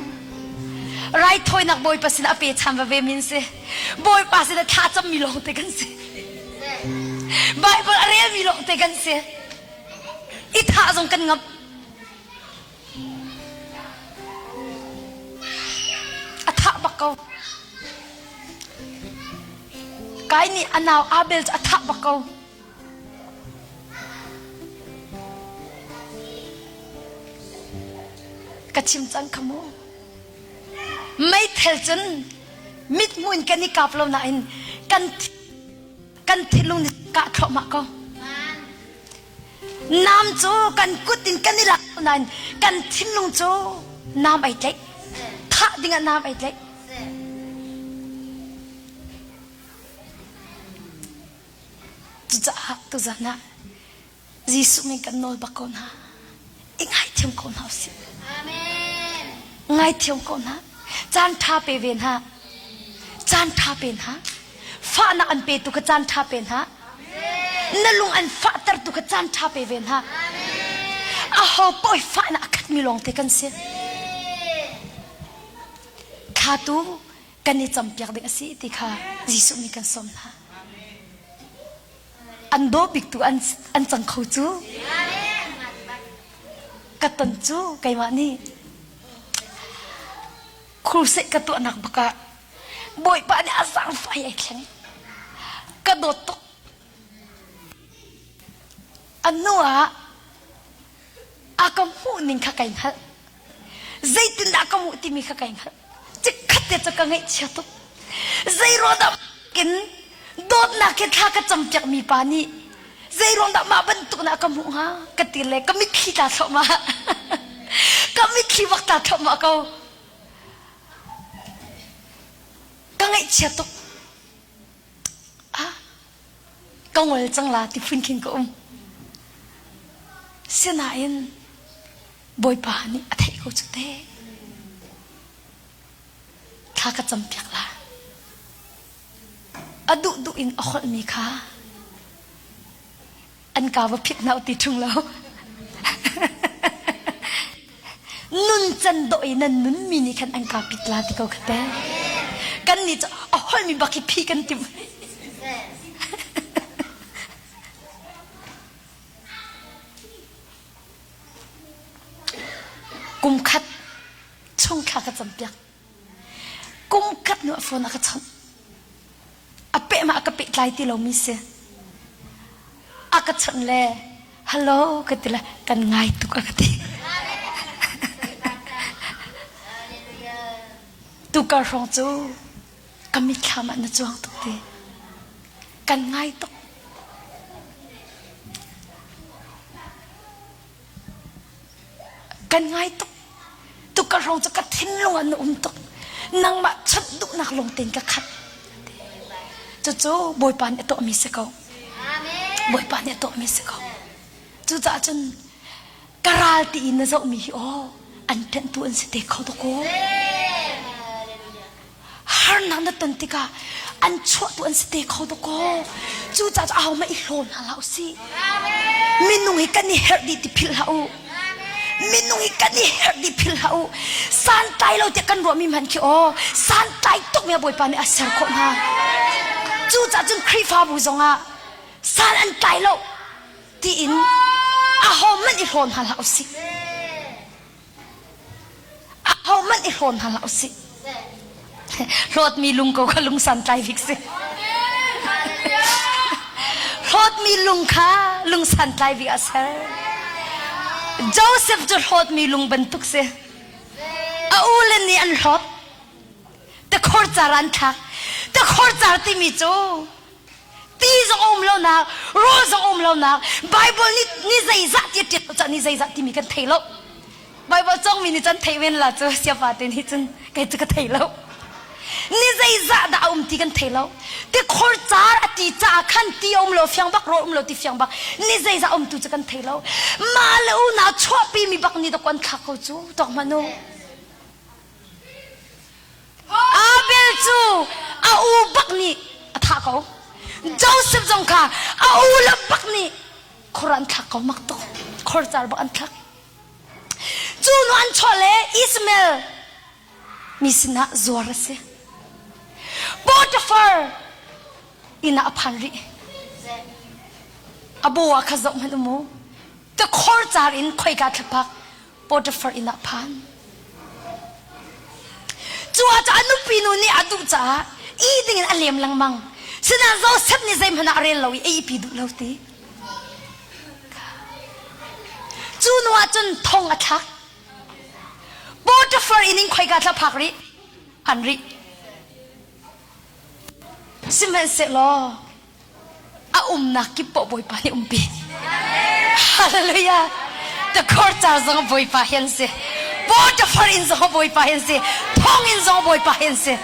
Raithawinak Bawipa sin a pe chan va ve min si. Bawipa sin a thla cammi lawng te kan si. Bible a relmi lawng te kan si. I thah zong kan ngamh. A thah bak ko. Kain nih a nau Abel cu a thah bak ko. Ka chim cang kha mu. Meithel cun mithmuh in kan i kap lo nain kan kan thinlung nih kah thluahmah ko. Nam cu kan kut in kan i lak nain kan thinlung cu nam ai tlaih. Thah dingah nam ai tlaih. Cucaah tuzan ah Jesuh min kan nawl bak ko hna. I ngaithiam ko hna usih. Amen. Ngaithiam ko hna. Caan ṭha pe ve hna. Caan ṭha pe hna. Fahnak an petu kha caan ṭha pe hna. Na lung an fahtertu kha caan ṭha pe ve hna. Aho paoh fahnak a khatmi lawngte kan si. Thla tu kan i campiak ding a si ti kha Jesuh nih kan sawm hna. An daw biktu an, an cang kho cu. Ka ton cu keimah nih crusade ka tuahnak bak ah Bawipa nih a zaangfah ai thleng. Ka dawt tuk. A hnu ah a ka hmuh ning kha kai hngalh. Zeitindah ka hmuh timi kha kai hngalh. Chikkhat te cu ka ngaihchia tuk. Zeiruang dah in dawtnak he thla ka campiak mi pa nih zeiruang dah mah bantuk na ka hmuh hnga ka ti le ka mitthli tla thluahmah. ka mitthli bak tla thluahmah ko. Ka ngaihchia tuk. Ah, ka ngol cang la ti phun khin ka um. Sinain Bawipa nih a theih ko cu te. Thla ka campiak la. A duh duh in a holhmi kha an ka va phit hna ti ṭung lo. Nun can dawh i nan nun mi nih khan an ka pit la ti ko kha te. Kan nih cu a holhmi bak hi phi kan timh. Kum khat chung thla ka campiak. Kum khat nu a phone a ka chawnh. A peh ma a ka pehtlai ti lomi si. A ka chawnh le hello ka ti le kan ngai tuk a ka ti. Tukar hrawng cu ka mitthlam ah na cuang tuk ti. Kan ngai tuk. Kan ngai tuk. Tukar hrawng cu ka thinlung ah na um tuk. Nangmah chawnh duhnak lung tein ka khat. Cucu Bawipa nih a tuahmi si ko. Bawipa nih a tuahmi si ko. Cucaah cun ka ral ti in na zohmi hi aw an ṭanhtu an si te kho tuk aw. Harnak na ton tikah an chuahtu an si te kho tuk aw. Cucaah cu ahohmanh i hlaw hna hlah usih. Minung hi kan i herh dih ti philh hlah u. Minung hi kan i herh dih philh hlah u. Santlai lo tiah kan ruahmi hmanh khi aw santlai tukmi ah Bawipa nih a ser khawh hna. Cucaah cun Khrihfabu zongah san an tlai lo tiin ahohmanh i hlaw hna hlah usih. Ahohmanh i hlawn hna hlah usih. Hlawtmi lung ko kha lung santlai bik si. Hlawtmi lung kha lung santlai bik a ser. Joseph cu hlawtmi lung bantuk si. A u le nih an hlawt. Tikhor car an thlak. Tikhor car timi cu ti zong a um lonak, rawl zong a um lonak, Bible nih ni zeizah ti a ṭial cah ni zeizah timi kan thei lo. Bible cawngmi nih cun thei men la cu siapa te nih cun kei cu ka thei lo. Ni zeizah dah a um ti kan thei lo. Tikhor car a ti caah khan ti a um lo fiang bak rawl um lo ti fiang bak ni zeizah um tu cu kan thei lo. Mah le unau chuahpi mi bak ni dawk an thlak ko cu tawk hmanh u. Abel cu a u bak nih a thah ko. Joseph zong kha a u le bak nih khor an thlak ko mak tuk. Khor car bak an thlak. Cu nu an chuah le Ismael mi sinah zuar a si. Potiphar inn ah a phan rih. A baw ah kha zoh hmanh u mu. Tikhor car in khoika thlapak Potiphar inn ah phan. Cu ah a nupi nu nih a duh caah i dingin a lem lengmang. Sinain Joseph nih zeihmanh ah a rel lo i a ihpi duh lo ti. Cu nu ah cun thong a thlak. Potiphar inn in khoika thla phak rih? An rih. Sihmanhsehlaw a umnak kip poh Bawipa nih umpi. Hallelujah. The court car zong Bawipa hi an si. Potiphar inn zong Bawipa hi an si. Thong inn zong Bawipa hi an si.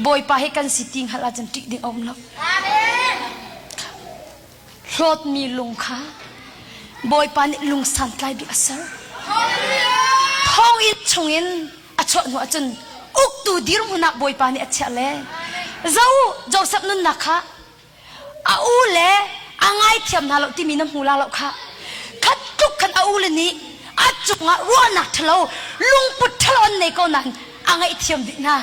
Bawipa hi kan si ti hngalh ahcun ṭih ding a um lo. Hlawtmi lung kha Bawipa nih lung santlai bik a ser. Thonginn chungin a chuah hnu ahcun uktu dirhmun ah Bawipa nih a chiah le zo Joseph nunnak kha a u le a ngaithiam hna lo timi na hmu la lo kha khat tluk khan a u le nih a cungah ruahnak ṭhalo lungput ṭhalo an nei ko nain a ngaihthiam dih hna.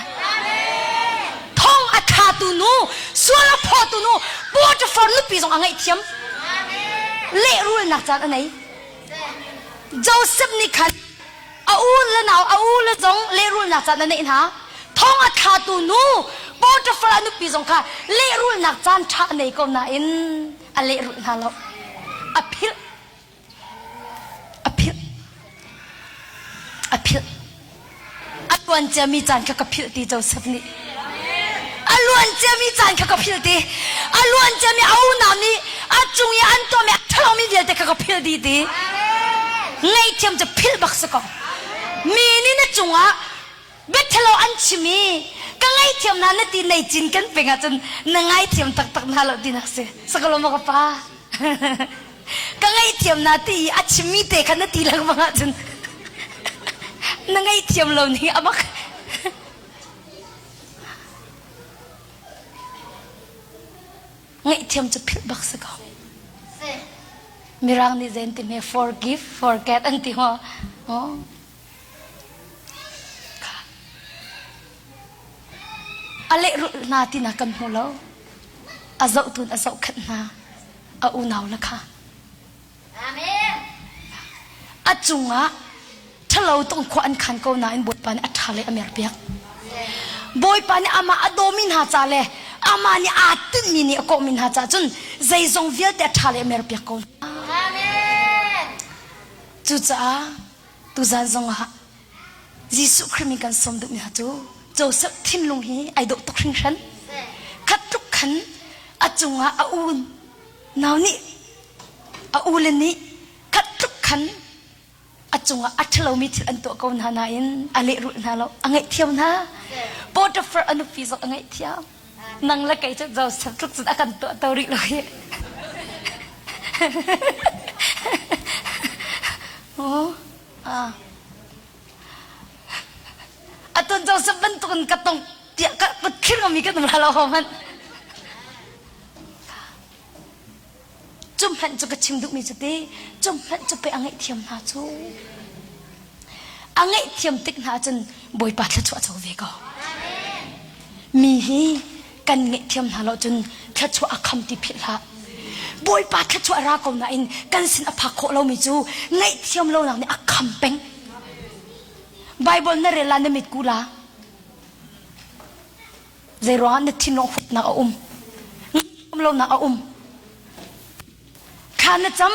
Thong a thlatu nu, sual a phawtu nu, Potiphar nupi zong a ngaihthiam. Lehrulnak caan a nei. Joseph nih khan a u le nau, a u le zong lehrulnak caan a neih hna. Thong a thlatu nu, Potiphar a nupi zong kha lehrulnak caan ṭha a nei ko nain a lehrulh hna lo. A philh. A philh. A philh. A luan ciami caan kha ka philh ti Joseph nih. A luan ciami caan kha ka philh ti. A luan ciami a unau nih a cung i an tuahmi a ṭhalomi vialte kha ka philh dih ti. Ngaihthiam cu philh bak si ko. Mi nih na cungah biathalo an chim i ka ngaihthiam hna na ti nei cin kan peng ahcun na ngaithiam taktak hna lo tinak si. Sakalo maw ka pa? Ka ngaihthiam na ti i a chimmi te kha na ti lengmang ahcun na ngaihthiam lo ning a bak. Ngaihthiam cu philh bak si ko. Mirang nih zei an ti hme forgive, forget an ti maw? Oh. A lehrulh hna tinak kan hmu lo. A zohtun a zohkhenh hna. A unau le kha. A cungah ṭhalo tung khua an khan ko nain Bawipa nih a ṭha le a merpiak. Bawipa nih amah a dawmi hna ca le amah nih aa tinhmi nih a kawhmi hna caah cun zeizong vialte a ṭha le a merpiak ko hna. Cucaah tuzan zongah Jesuh Khrih min kan sawm duhmi hna cu Joseph thinlung hi ai dawh tuk hringhran. Khat tluk khan a cungah a u nau nih a u le nih khat tluk khan a cungah a ṭhalomi thil an tuah ko hna nain a lehrulh hna lo a ngaihthiam hna Potiphar a nupi zong a ngaihthiam nang le kei cu Joseph tluk cun a kan tuah to rih lo hi oh ah atun Joseph bantukin ka tong tiah ka kut mi kan um la lo hman Cu hmanh cu ka chim duhmi cu ti, cu hmanh cu pei a ngaihthiam hna cu. A ngaihthiam tik hna cun Bawipa thluachuah co ve ko. Mi hi kan ngaihthiam hna lo cun thluachuah a kham ti philh hlah. Bawipa thluachuah ra ko nain kan sin a phak khawh lomi cu ngaihthiam lonak nih a kham peng. Bible na rel la na mit ku la. Zeiruangah na thinlung huatnak a um? Um lonak a um. Thla na cam,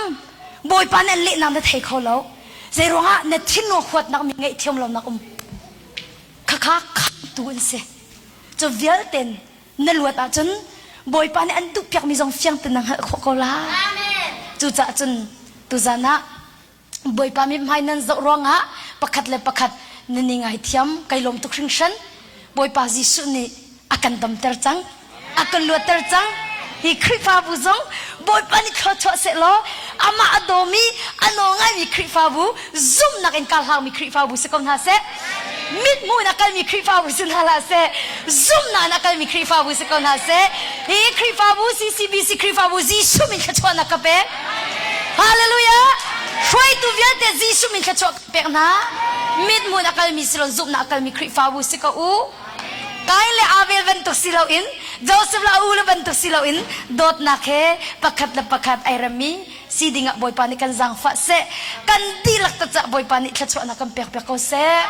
Bawipa nih an lehnak na thei kho lo. Zeiruangah na thinlung huatnak mi ngaihthiam lonak um? Khakha khamtu an si. Cu vialten na luat ahcun Bawipa nih an duhpiakmi zong fiang ten na hngalh khawh ko lai. Cucaah cun tuzan ah Bawipa mithmai nan zoh ruangah pakhat le pakhat nan i ngaithiam kai lawm tuk hringhran. Bawipa Jesuh nih a kan damter cang, a kan luatter cang. Hi Khrihfabu zong Bawipa nih thluachuah sehlaw amah a dawmi, a nawl ngaimi Khrihfabu, zumhnak in karhlangmi Khrihfabu si ko hna seh. Mithmuh in a kalmi Khrihfabu si hna hlah seh. Zumhnak in a kalmi Khrihfabu si ko hna seh. Hi Khrihfabu CCBC Khrihfabu Jesuh min thluachuahnak ka pek. Hallelujah! Hruaitu vialte Jesuh min thluachuah ka pek hna. Mithmuh in a kalmi si lo zumhnak a kalmi Khrihfabu si ko u. Kain le Abel bantuk si loin Joseph le a u le bantuk si loin dawtnak he pakhat le pakhat ai remmi si dingah Bawipa nih kan zaangfah seh. Kan dihlak ta cah Bawipa nih thluachuahnak kan pek piak ko seh.